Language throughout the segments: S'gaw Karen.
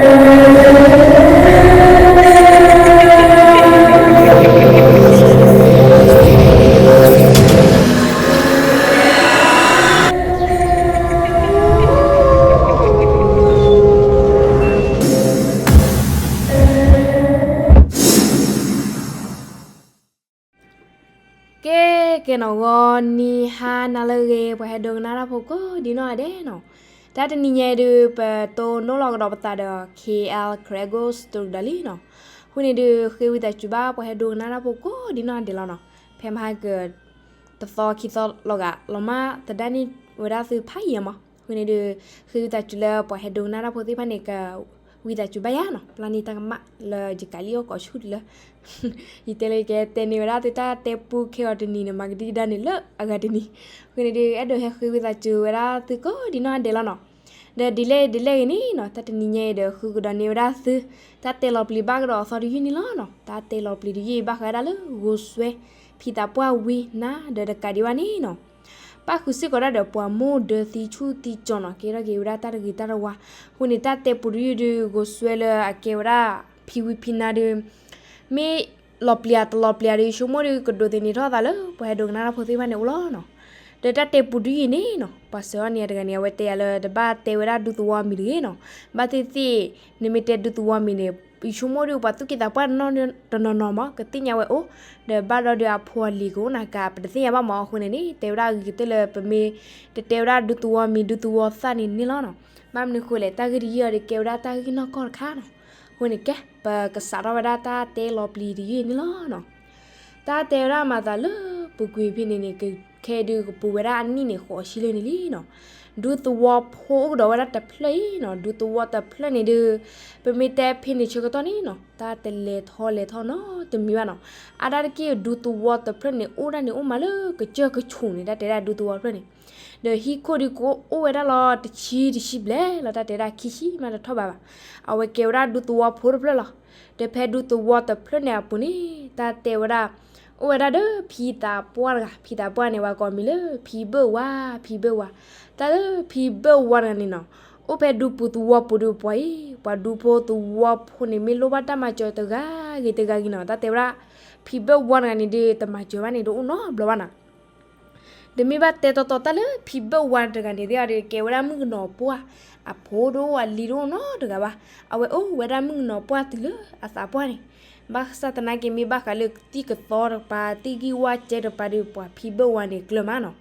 ကဲ ကဲနီၤ ဂီၤနံၤဟါနၤလၢအဂ့ၤ ပှၤဟဲဒိကနၣ်တၢ်ဖိကိးဒံနီၢ်ဂၤဒဲးနီၤ, တၢ်တနံၤညါအံၤဒုး ပတိၢ်နီၣ်လီၤကဒီးပသးဒီး K L Kregos တကဒီးလံနီၤ, အဃိန့ၣ်ဒုး ဃ့ဝံသးစူၤဘၣ်ပှၤဟဲဒိကနၣ်တၢ်ဖိကိးဒံနီၢ်ဂၤဒဲးလီၤနီၤ, ဖဲမဟါက တသီခံသီလီၤဂာ် လီၤမၢ်သဒါန့ၢ်ဝဲဒၣ်သုဖးယံၤမး, အဃိန့ၣ်ဒုး ဃ့ဝံသးစူၤလၢပှၤဟဲဒိကနၣ်တၢ်ဖိသ့ၣ်တဖၣ်န့ၣ် ကဝံသးစူၤဘၣ်ယၤနီၤ, ပျၢ်န့ၢ်တၢ်ကမၣ်လၢယကးလံအိၣ်ကိးဆူၣ်တုၤလၢ ယတဲလၢကဲတဲန့ၢ်ဝဲဒၣ်သုတၢ်တဲပူခဲအီၤတနံၤန့ၣ် မၤကဒံကဒါန့ၣ်လၢအဂၤတနံၤ, အဃိန့ၣ်ဒုး အဲၣ်ဒိးဟဲဃ့ဝံသးစူၤဝဲဒၣ်သုကိးဒံနီၢ်ဂၤဒဲးလီၤနီၤ, ဒီးဒ်လဲၣ်ဒ်လဲၣ်ဂ့ၤန့ၣ်နီၤ တၢ်တနံၤညါအံၤဒီး ဃုကဒီးန့ၢ်ဝဲဒၣ်သု တၢ်တဲလီၤပျံၤဘၣ်ကဒီးအသီတယုၢ်န့ၣ်လီၤနီၤ, တၢ်တဲလီၤပျံၤတယုၢ်အံၤ ဘၣ်ဃးဝဲဒၣ်လၢ ဂိၤစွဲ ဖံသးပှၢ်ဝံနါဒီးတကးဒံးဘၣ်န့ၣ်နီၤ ပၣ်ဃုာ်စ့ၢ်ကီးဒၣ်ဒီးပှၤမိၢ်ဒၢသံဆူၣ်သံကၠီၤနီၤ, ကဲထီၣ်က့ၤဝဲဒၣ်တၢ်တဂ့ၤတၢ်တဝါ, အဃိန့ၣ် တၢ်တဲပူၤတယုၢ်ဒုး ဂိၤစွဲလၢအကဲဝဲဒၣ် ဖံဝံဖံနါဒုး မ့ၢ်လီၤပျံၤတလီၤပျံၤဒုး ယဆိကမိၣ်ဒုး ကဒိးသန့ၤထီၣ်သးလၢ ပှၤဟဲဒိကနၣ်တၢ်ဖိသ့ၣ်တဖၣ်န့ၣ်အိၣ်လီၤနီၤ, ဒီးတၢ်တဲပူၤတယုၢ်အံၤန့ၣ်နီၤ ပှၤစၢၤအီၤန့ၣ်တဂၤန့ၣ် အဝဲတဲယၤလၢ တဘၣ်တဲဝဲဒၣ်ဒူသဝီမံၤတဂ့ၤနီၤ, ဘၣ်သ့ၣ်သ့ၣ် နမ့ၢ်တဲဒူသဝီမံၤန့ၣ် ယဆိကမိၣ်ဒုး ပှၤသူၣ်က့သးပှၢ်နီၢ်တနီၤနီၤမး ကသ့ၣ်ညါဝဲအိၣ်, ဒီးဘၣ်ဒီးဒုးအဖိအလံၤကအိၣ်နၤကး ပတသ့ၣ်ညါဘၣ်မး, အဃိန့ၣ်န့ၣ် တဲဝဲဒၣ်အဂ့ၤကတၢၢ်လၢ ပမ့ၢ်တတဲဝဲဒၣ်ဒူသဝီမံၤ ဒူသဝီသၣ်န့ၣ်န့ၣ်လီၤနီၤ, ဘၣ်မနုၤဃိလဲၣ် တၢ်ဂ့ၢ်တယုၢ်အံၤဒီး ကဲဝဲဒၣ်တၢ်ဂ့ၢ်နီၢ်ကီၢ်တခါနီၤ, အဃိန့ၣ်ကဲ ပကစးထီၣ်ဝဲဒၣ်တၢ်တဲလီၤပျံၤတယုၢ်အံၤန့ၣ်လီၤနီၤ, တၢ်တဲဝဲဒၣ်မၤသးလၢ ပူၤကွံာ်ဖဲန့ၣ်န့ၣ် ကခဲဒုးကပူၤဝဲဒၣ်အနံၣ်န့ၣ် ဃိးဆံလၢန့ၣ်လံနီၤ, ဒူသဝီဖိအိၣ်ကဒီးဝဲဒၣ်တဖျၢၣ်အံၤနီၤ, ဒူသဝီတဖျၢၣ်န့ၣ်ဒုး ပမ့ၢ်တဲဖဲန့ၣ်ဆၢကတီၢ်န့ၣ်နီၤ တၢ်တလဲၤထီၣ်လဲၤထီၣ်နီတမံၤဘၣ်နီၤ, အါဒၣ်တက့ၢ် ဒူသဝီတဖျၢၣ်န့ၣ် အိၣ်ဒၣ်န့ၣ်အိၣ်မးလၢကစၢၢ်ကဆူးန့ၣ် တၢ်တဲဒၣ်ဒူသဝီတဖျၢၣ်န့ၣ်, ဒီးဟံၣ်ခိၣ်ဒုးကအိၣ်ဝဲဒၣ်လီၤ တဆံတဆံဘျဲၣ်လီၤ တၢ်တဲဒၣ်ခံဆံမးတထီၣ်ဘးဘၣ်, အဝဲကဲဝဲဒၣ်ဒူသဝီဖိတဖျၢၣ်လီၤ, ဒီးဖဲဒူသဝီတဖျၢၣ်န့ၣ်အပူၤန့ၣ် တၢ်တဲဝဲဒၣ် အိၣ်ဝဲဒၣ်ဒီးဖံသးပှၢ်တဂၤ, ဖံသးပှၢ်န့ၣ် ပှၤကိးမံၤလၢ ဖံဘၢၣ်ဝါ, ဖံဘၢၣ်ဝါ, တၢ်လၢဖံဘၢၣ်ဝါတဂၤန့ၣ်နီၤ, အိၣ်ဖဲဒူပူၤသဝီပူၤဒုးပှၤအံၤ, ပှၤဒူဖိသဝီဖိန့ၣ် မ့ၢ်လိၣ်ဘၣ်တၢ်မၤစၢၤတဂၤဂ့ၤတဂၤဂ့ၤနီၤ, တၢ်တဲဝဲဒၣ် ဖံဘၢၣ်ဝါတဂၤန့ၣ်ဒုး တမၤစၢၤဘၣ်န့ၣ် တအိၣ်နီတဘျီဘၣ်နီၤ ဒီးမ့ၢ်ဘၣ်တဲတီတီတၢ်လၢဖံဘၢၣ်ဝါတဂၤန့ၣ်သ့ၣ်အီၤဒီး ကဲဝဲဒၣ်မုၣ်ကနီၤပှၢ်, အဖိတအိၣ်အလံၤတအိၣ်နီတဂၤဘၣ်, အဝဲအိၣ်ဝဲဒၣ်မုၣ်ကနီၤပှၢ်တုၤလၢအသးပှၢ်န့ၣ်, ဘၣ်ဆၣ်သနာ်က့မ့ၢ်ဘၣ်ဃးလၢသံၣ်ကသီတကပၤ သံၣ်ဂံၢ်ဝါစဲတကပၤဒီး ပှၤဖံဘၢၣ်ဝါန့ၣ်ကျၢၤမးနီၤ,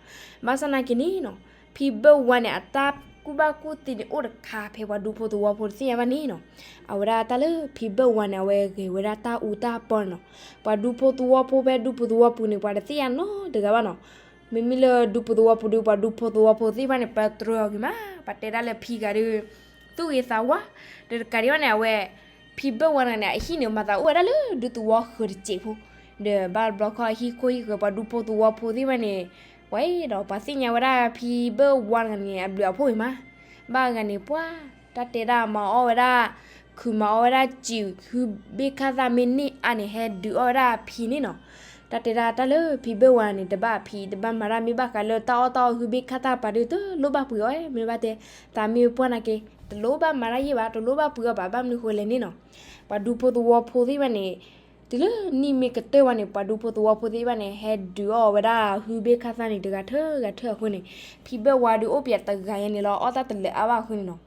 ဘၣ်ဆၣ်သနာ်က့န့ၣ်နီၤ, ဖံဘၢၣ်ဝါန့ၣ် အတၢ်ကူၣ်ဘၣ်ကူၣ်သ့န့ၣ် အိၣ်တခါဖဲပှၤဒူဖိသဝီဖိ တသ့ၣ်ညါဘၣ်န့ၣ်နီၤ, အဝဲဒၣ်တၢ်လၢဖံဘၢၣ်ဝါန့ၣ် အဝဲဂဲၤဝဲဒၣ်တၢ်အူတၢ်ပီန့ၣ်နီၤ, ပှၤဒူဖိသဝီဖိဖဲဒူပူၤသဝီပူၤန့ၣ် ပှၤတသ့ၣ်ညါနီတဂၤဘၣ်နီၤ, မ့မ့ၢ်လၢဒူပူၤသဝီပူၤဒီး ပှၤဒူဖိသဝီဖိသ့ၣ်တဖၣ်န့ၣ် ပတြၢၤအီၤဂ့ၤမး, ပှၤတဲဒၣ်လၢဖံဂၤဒီး သူၣ်ဂ့ၤသးဝါ, ဒီးတကးဒံးဘၣ်န့ၣ် အဝဲ ဖံဘၢၣ်ဝါတဂၤန့ၣ် အဟံၣ်န့ၣ် မၤသးအိၣ်ဝဲဒၣ်လၢဒူသဝီဃၢၤတစဲးဖိ, ဒီးဘၣ်တဘျီခီအဟံၣ်ခိၣ်ဟံၣ်ဃၢၤ ပှၤဒူဖိသဝီဖိသ့ၣ်တဖၣ်န့ၣ်, ပှၤဒီးပှၤသ့ၣ်ညါဝဲဒၣ်ဖံဘၢၣ်ဝါတဂၤန့ၣ် အဘျုးအဖှိၣ်ဂ့ၤမး, ဘၣ်ဂၤန့ၣ် ပှၤ တၢ်တဲဒၣ်မၤအီၣ်ဝဲဒၣ်, ခုးမၤအီၣ်ဝဲဒၣ်စံာ်ဟုဘ့ၣ်ခၣ်သၣ်မ့ၢ်န့ၢ်အါန့ၣ် ဟဲဒုးအီၣ်ဝဲဒၣ်ဖံန့ၣ်နီၤ, တၢ်တဲဒၣ်တၢ်လၢဖံဘၢၣ်ဝါန့ၣ် တဘၣ်ဖံတဘၣ်မၤတၢ် မ့ၢ်ဘၣ်ဃးလၢတၢ်အီၣ်တၢ်အီဟုဘ့ၣ်ခၣ်သၣ်ပာ်ဒုး တလိၣ်ဘၣ်ပှ့ၤအီၣ်, မ့ၢ်ဘၣ်တဲ, သးမ့ၢ်ပှၢ်နာ်က့ တလိၣ်ဘၣ်မၤတၢ်ယဲၢ်ဘၣ်, တလိၣ်ဘၣ်ပှ့ၤအီၣ်ဘၣ်, ဘၣ်မနုၤဃိလဲၣ်န့ၣ်နီၤ, ပှၤဒူဖိသဝီဖိသ့ၣ်တဖၣ်န့ၣ် တုၤလၢနံၣ်မ့ၢ်ကတၢၢ်ဝဲန့ၣ် ပှၤဒူဖိသဝီဖိသ့ၣ်တဖၣ်န့ၣ် ဟဲဒုးအီၣ်ဝဲဒၣ်ဟုဘ့ၣ်ခၣ်သၣ်န့ၣ် တဂၤထၢၣ်ဂၤထၢၣ်အဃိန့ၣ်, ဖံဘၢၣ်ဝါဒုးအိၣ်ပှဲၤတဂၤယဲန့ၣ်လီၤ, အီၣ်တၢ်တလၢာ်အါဘၣ်အဃိန့ၣ်နီၤ,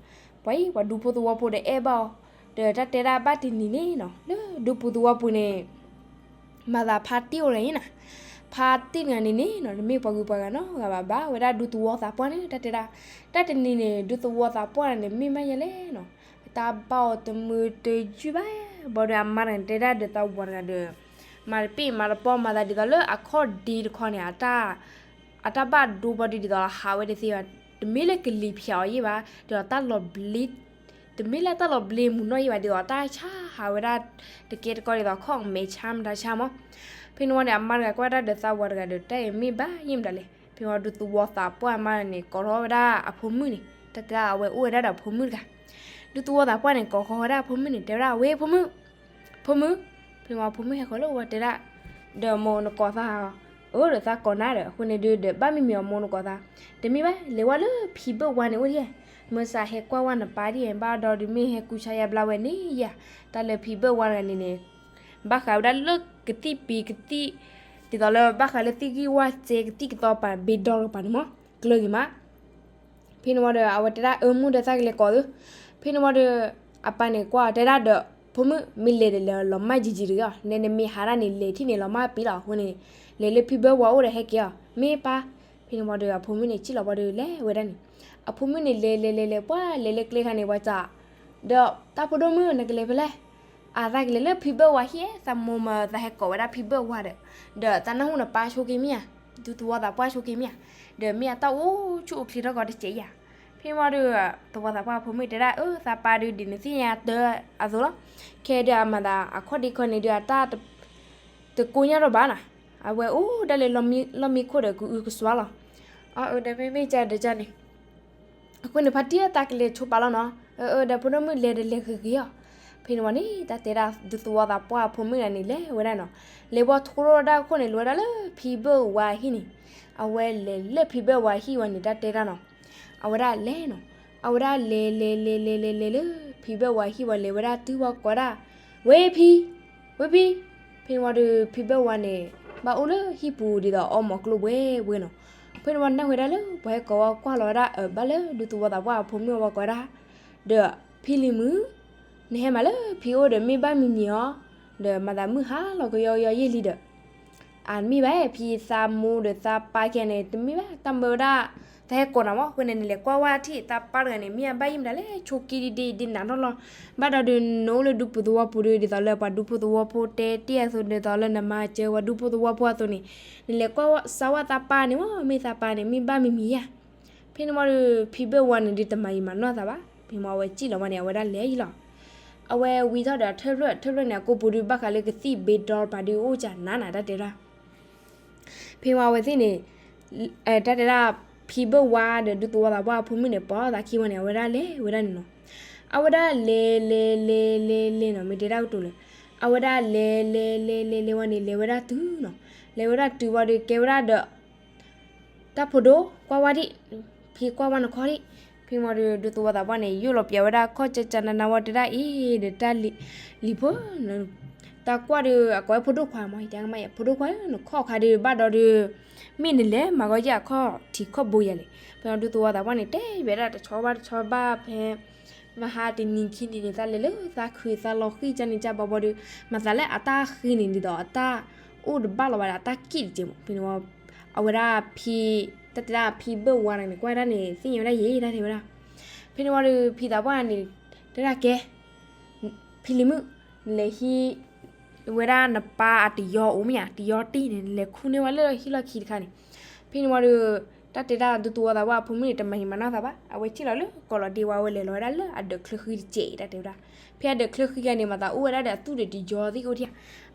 ပှၤအံၤ ပှၤဒူဖိသဝီဖိဒီးအဲၣ်ဘၣ်အီၤ, ဒီးတၢ်တဲဒၣ်ဘၣ်တနံၤန့ၣ်နီၤ လၢဒူပူၤသဝီပူၤန့ၣ် မၤသးဖါတံၢ်အိၣ်တဂၤအံၤနီၤ, ဖါတံၢ်တဂၤန့ၣ်န့ၣ်နီၤ တမ့ၢ်ပှၤဂုၤပှၤဂၤနီတဂၤဘၣ်, ဘၣ်ဝဲဒၣ်ဒူသဝီသးပှၢ်န့ၣ် တၢ်တဲဒၣ်, တၢ်တနံၤန့ၣ် ဒူသဝီသးပှၢ်န့ၣ် မ့ၢ်မးယဲလဲၣ်နီၤ, တၢ်ဘၣ်အီၤတမုာ်တယုၢ်ဘၣ်, ဘၣ်ဒီးအမါတဂၤန့ၣ် တဲဒၣ်ဒီးသးဝၤတဂၤဒီး, မၤတပ့ၢ်မၤတပီၢ်မၤသးဒ်သိးလၢအခီၣ်ဒ့တခီန့ၣ် အတၢ်ဘၣ်ဒိဘၣ်ဒိဒ်သိးဟးဝဲတသ့ဘၣ်, တမ့ၢ်လၢကလံၤဖၠးအီၤယဲၢ်ဘၣ်, ဒ်သိးတၢ်လီၤဘျ့ တမ့ၢ်လၢတၢ်လီၤဘျ့မူၤနီၢ်ယဲၢ်ဘၣ်, ဒ်သိးတၢ်ဆါဟးဝဲဒၣ် တကဲတကီဒ်သိးခီၣ်မဲာ်ဆါမတၤဆါမး, ဖဲန့ၣ်ဝံၤန့ၣ် အမါတဂၤကွၢ်တၢ်ဒီးသးဝၤတဂၤဒီး တၢ်အံၤမ့ၢ်ဘၣ်ယဲၢ်မတၤလဲၣ်, ဖဲန့ၣ်ဝံၤဒူသဝီသးပှၢ်အမါန့ၣ် ကိးထီၣ်ဝဲဒၣ်အဖိမုၣ်န့ၣ် တၢ်တဲဒၣ်အဝဲအိၣ်ဝဲဒၣ်ဒီးအဖိမုၣ်တဂၤ, ဒူသဝီသးပှၢ်န့ၣ် ကိးဃီဝဲဒၣ်အဖိမုၣ်န့ၣ် တဲဝဲဒၣ် ဝဲဖိမုၣ် ဖိမုၣ်, ဖဲန့ၣ်ဝံၤဖိမုၣ်ဟဲဃီၤလၢအဝဲတဲဒၣ်, ဒီးမိၢ်နကိးသးဧါ, အၢ ဒီးသးကိးနၤဒီး အဃိန့ၣ်ဒုးဒီး ဘၣ်မံမံၤအီၤမိၢ်နကိးသး, တမ့ၢ်ဘၣ် လဲၤဝဲလၢဖံဘၢၣ်ဝါန့ၣ်အိၣ်ဒံးဧါ, မ့ၢ်စးဟဲကွၢ်ဝဲနပၢ်ဒ်အံၤဘၣ်ဒီး ဒုးမ့ၢ်ဟဲကူစါယါဘျါဝဲန့ၣ်ယၤ, တၢ်လၢဖံဘၢၣ်ဝါတဂၤန့ၣ်န့ၣ် ဘၣ်ဃးဝဲဒၣ်လၢကသံၣ်ပံၤကသံၣ်, ဒ်သိးလၢဘၣ်ဃးလၢသံၣ်ဂံၢ်ဝါစဲကသံၣ်ကသီပၤဘ့ဒီကပၤန့ၣ်မး ကျၢၤဂ့ၤမး. ဖဲန့ၣ်ဝံၤဒီး အဝဲတဲဒၣ်အၢမုၣ်ဒီးသးကလဲၤကိးသု, ဖဲန့ၣ်ဝံၤဒီး အပၢ်န့ၣ်ကွၢ်တဲဒၣ်ဒီး ဖိမုၣ် မ့ၢ်လဲၤဒီးလဲၤလီၤမၢ်ယံာ်ယံာ်တဂ့ၤအီၤ, နဲနမ့ၢ်ဟးဒၣ်န့ၣ် လဲၤထံၣ်န့ၣ်လီၤမၢ်ပံၤလီၤ, အဃိန့ၣ် လဲၤလၢဖံဘၢၣ်ဝါအိၣ်ဒီးဟဲက့ၤအီၤ မ့ၢ်ပၢ်. ဖဲန့ၣ်ဝံၤဒီး အဖိမုၣ်န့ၣ် စံၣ်လီၤဝံၤဒီး လဲၤဝဲဒၣ်န့ၣ်, အဖိမုၣ်န့ၣ် လဲၤလဲၤလဲၤလဲၤ ပှၤလဲၤလၢကျဲခါန့ၣ် ပှၤစံး ဒီးတၢ်ဖိဒိၣ်မုၣ် နကလဲၤဖဲလဲၣ်. အသးကလဲၤလၢဖံဘၢၣ်ဝါဟံၣ်, သးမိၢ်မၢသးဟဲကိးဝဲဒၣ်ဖံဘၢၣ်ဝါဒီး, ဒီးသးနၢ်ဟူနပၢ်ဆိက့ၤမ့ၢ်ဧါ, ဒူသဝီသးပှၢ်ဆိက့ၤမ့ၢ်ဧါ, ဒီးမ့ၢ်အတၢ်အိၣ်ဆူၣ်အိၣ်ချ့ထီၣ်ကီးတစဲးဧါ. ဖဲန့ၣ်ဝံၤဒီး သဝီသးပှၢ်ဖိမုၣ်တဲဒၣ် အၢ သးပၢ်ဒုးဒ်နသ့ၣ်ညါတၢ်အသိးလီၤ, ခဲဒုးအမၤသးအခီၣ်ဒ့ခီန့ၣ်ဒုး အတၢ်တကိညၢ်ထီၣ်ဘၣ်နၤ, အဝဲအိၣ်ဒၣ်လၢလီၢ်မံခိၣ်ဒီးကအုကစွါလီၤ. အၢ ဒီးမ့မ့ၢ်ကဒီးကန့ၣ် အဃိန့ၣ် ဖါတံၢ်အသးကလဲၤဆိပာ်လီၤနီၤ, အၢ အၢ ဒီးဖိဒိၣ်မုၣ်လဲၤဒီးလဲၤဂ့ၤဂ့ၤအီၤ. ဖဲန့ၣ်ဝံၤန့ၣ် တၢ်တဲဒၣ်ဒူသဝီသးပှၢ်ဖိမုၣ်တဂၤန့ၣ် လဲၤဝဲဒၣ်နီၤ, လဲၤဝဲထိထီၣ်ဒၣ်ခိၣ်န့ၣ် လဲၤဝဲဒၣ်လၢဖံဘၢၣ်ဝါဟံၣ်န့ၣ်, အဝဲလဲၤလၢဖံဘၢၣ်ဝါဟံၣ်ဝံၤန့ၣ် တၢ်တဲဒၣ်နီၤ, အဝဲဒၣ်လဲၤနီၤ, အဝဲဒၣ်လဲၤလဲၤလဲၤလဲၤလဲၤလဲၤလၢ ဖံဘၢၣ်ဝါဟံၣ်ဝံၤ လဲၤဝဲဒၣ်တုၤဝံၤကိးဒၣ်, ဝဲဖံ ဝဲဖံ. ဖဲန့ၣ်ဝံၤဒီး ဖံဘၢၣ်ဝါန့ၣ် ဘၣ်အိၣ်လၢဟံၣ်ပူၤဒ်သိးအီမီၤကျိဝဲဝဲနီၤ. ဖဲန့ၣ်ဝံၤနၢ်ဟူဝဲဒၣ်လၢ ပှၤဟဲကိးဝဲကွၢ်လီၤဝဲဒၣ် အၢ ဘၣ်လၢဒူသဝီသးပှၢ်အဖိမုၣ်အဝဲကိးဝဲဒၣ်, ဒီးဖံလံၤမုၣ်, နဟဲမးလၢဖံအိၣ်ဒီးမ့ၢ်ဘၣ်မံၤမံၤအီၤ, ဒီးမၤသးမုၢ်ဟါလီၤကယီကယီယဲၢ်လံဒီး အမ့ၢ်ဘၣ်ဖံသးမိၢ်ဒီးသးပၢ်ခဲန့ၣ် တမ့ၢ်ဘၣ်တၢ်မၢဝဲဒၣ်, သးဟဲကိးနၤမး အဃိန့ၣ် နလဲၤကွၢ်ဝဲထံၣ်သးပၢ်တဂၤန့ၣ် မ့ၢ်အဘၣ်ယံာ်မတၤလဲၣ် ဆိးက့ဒံဒံဒံနးထီၣ်လီၤ. ဘၣ်ဒီးဒုး နအိၣ်လၢဒူဖိသဝီပူၤဒီး ဒ်သိးလၢပှၤဒူဖိသဝီဖိတဲတ့ၢ်အသိး ဒ်သိးလၢနမၤစၢၤပှၤဒူဖိသဝီဖိအသိးန့ၣ်, နလဲၤကွၢ်စၢဝဲသးပၢ်န့ၣ်မး မ့ၢ်သးပၢ်န့ၣ် မ့ၢ်ဘၣ်မံၤမံၤဧါ. ဖဲန့ၣ်ဝံၤဒီး ဖံဘၢၣ်ဝါန့ၣ်ဒုးတမၤယံာ်မၤနီၢ်သးဘၣ်. ဖဲန့ၣ်ဝံၤအဝဲစံၣ်လီၤဝံၤန့ၣ် အဝဲဒၣ်လဲၤယံၤလီၤ. အဝဲဝံၤထီၣ်ဒီးအထၢဖျၢၣ် ထၢဖျၢၣ်န့ၣ် အကိာ်ပူၤဒုး ဘၣ်ဃးလၢကသံၣ်ဘ့ဒီပၤဒုးအိၣ်ကနၤနၤတၢ်တဲဒၣ် ဖဲဝံၤအဝဲသ့ၣ်န့ၣ်, တၢ်တဲဒၣ် ဖံဘၢၣ်ဝါဒီးဒူသဝီသးပှၢ်အဖိမုၣ်န့ၣ် ပိာ်သးခံဝံၤန့ၣ် အဝဲဒၣ်လဲၤဝဲဒၣ်န့ၣ်နီၤ. အဝဲဒၣ်လဲၤလဲၤလဲၤလဲၤလဲၤနီၤ မ့ၢ်တဲဒၣ်ကတိၤလၢ, အဝဲဒၣ်လဲၤလဲၤလဲၤလဲၤလဲၤဝံၤန့ၣ် လဲၤဝဲဒၣ်တုၤနီၤ. လဲၤဝဲဒၣ်တုၤဝံၤဒီး ကဲဝဲဒၣ်ဒီး တၢ်ဖိဒိၣ်ကွၢ်ဝဲဒံး, ဖံကွၢ်ဝဲနခီဒံး. ဖဲဝံၤဒီး ဒူသဝီသးပှၢ်န့ၣ် ယိၣ်လီၤပျးဝဲဒၣ်ခီၣ်ကၠးကၠးနးနးဝံၤတဲဒၣ်အံၤဒီး တၢ်လံၤဖိ, တၢ်ကွၢ်ဒီး အကိးဝဲဖိဒိၣ်ခွါမး ယတဲမး ဖိဒိၣ်ခွါဧၢ နခီၣ်ခါဒုးဘၣ်ဒီးဒုး မ့ၢ်နလဲၤမၤဂီၢ်ယဲၢ်အခီၣ်ထံးခီၣ်ဘိယၤလဲၣ်. ဖဲဒူသဝီသးပှၢ်န့ၣ် တဲဝဲဒၣ်တဆီဘၣ်တဆီဘၣ်ဖဲ မဟါတနံၤခံနံၤန့ၣ် တၢ်လဲၤလၢသးခုသးလီၤဃံၢ်ကၢန့ၣ်ကၢဘၣ်ဘီဒီး မၤသးလၢအတၢ်ဃံန့ၣ်ဒ်သိးအတၢ်အိၣ်တဘၣ်လီၤဘၣ်ဒီး အတၢ်ကံၣ်တစဲးမး. ဖဲန့ၣ်ဝံၤ အဝဲဒၣ်ဖံ, တၢ်တဲဒၣ်ဖံဘၢၣ်ဝါန့ၣ် ကွၢ်ဒၣ်န့ၣ် သ့ၣ်ညါဝဲဒၣ်ယဲၢ် တၢ်တဲဝဲဒၣ်. ဖဲန့ၣ်ဝံၤဒီး ဖံသးပှၢ်န့ၣ် တဲဒၣ်ကဲ ဖံလံၤမုၣ်, နလဲၤဟံးဝဲဒၣ်နပၢ်အတယီအိၣ်မ့ၢ်ဧါ, တယီတံၢ်န့ၣ် နလဲၤခူၣ်န့ၢ်ဝဲလၢဟံၣ်လီၢ်ခံတခါန့ၣ်. ဖဲန့ၣ်ဝံၤဒီး တၢ်တဲဒၣ်ဒူသဝီသးပှၢ်အဖိမုၣ်န့ၣ် တမၤယံာ်မၤနီၢ်သးဘၣ်. အဝဲထံၣ်လီၤလၢကိးလီၤဒ့ဝဲ အဝဲလဲၤလီၤဝဲဒၣ်လၢအဒၢးချၢဃံတစဲး တၢ်တဲဝဲဒၣ်. ဖဲအဒၢးချၢဃံခါန့ၣ် မၤသးအိၣ်ဝဲဒၣ်ဒီးအသူၣ်ဒီးတယီသ့ၣ်အိၣ်ထံၣ်ဧါ.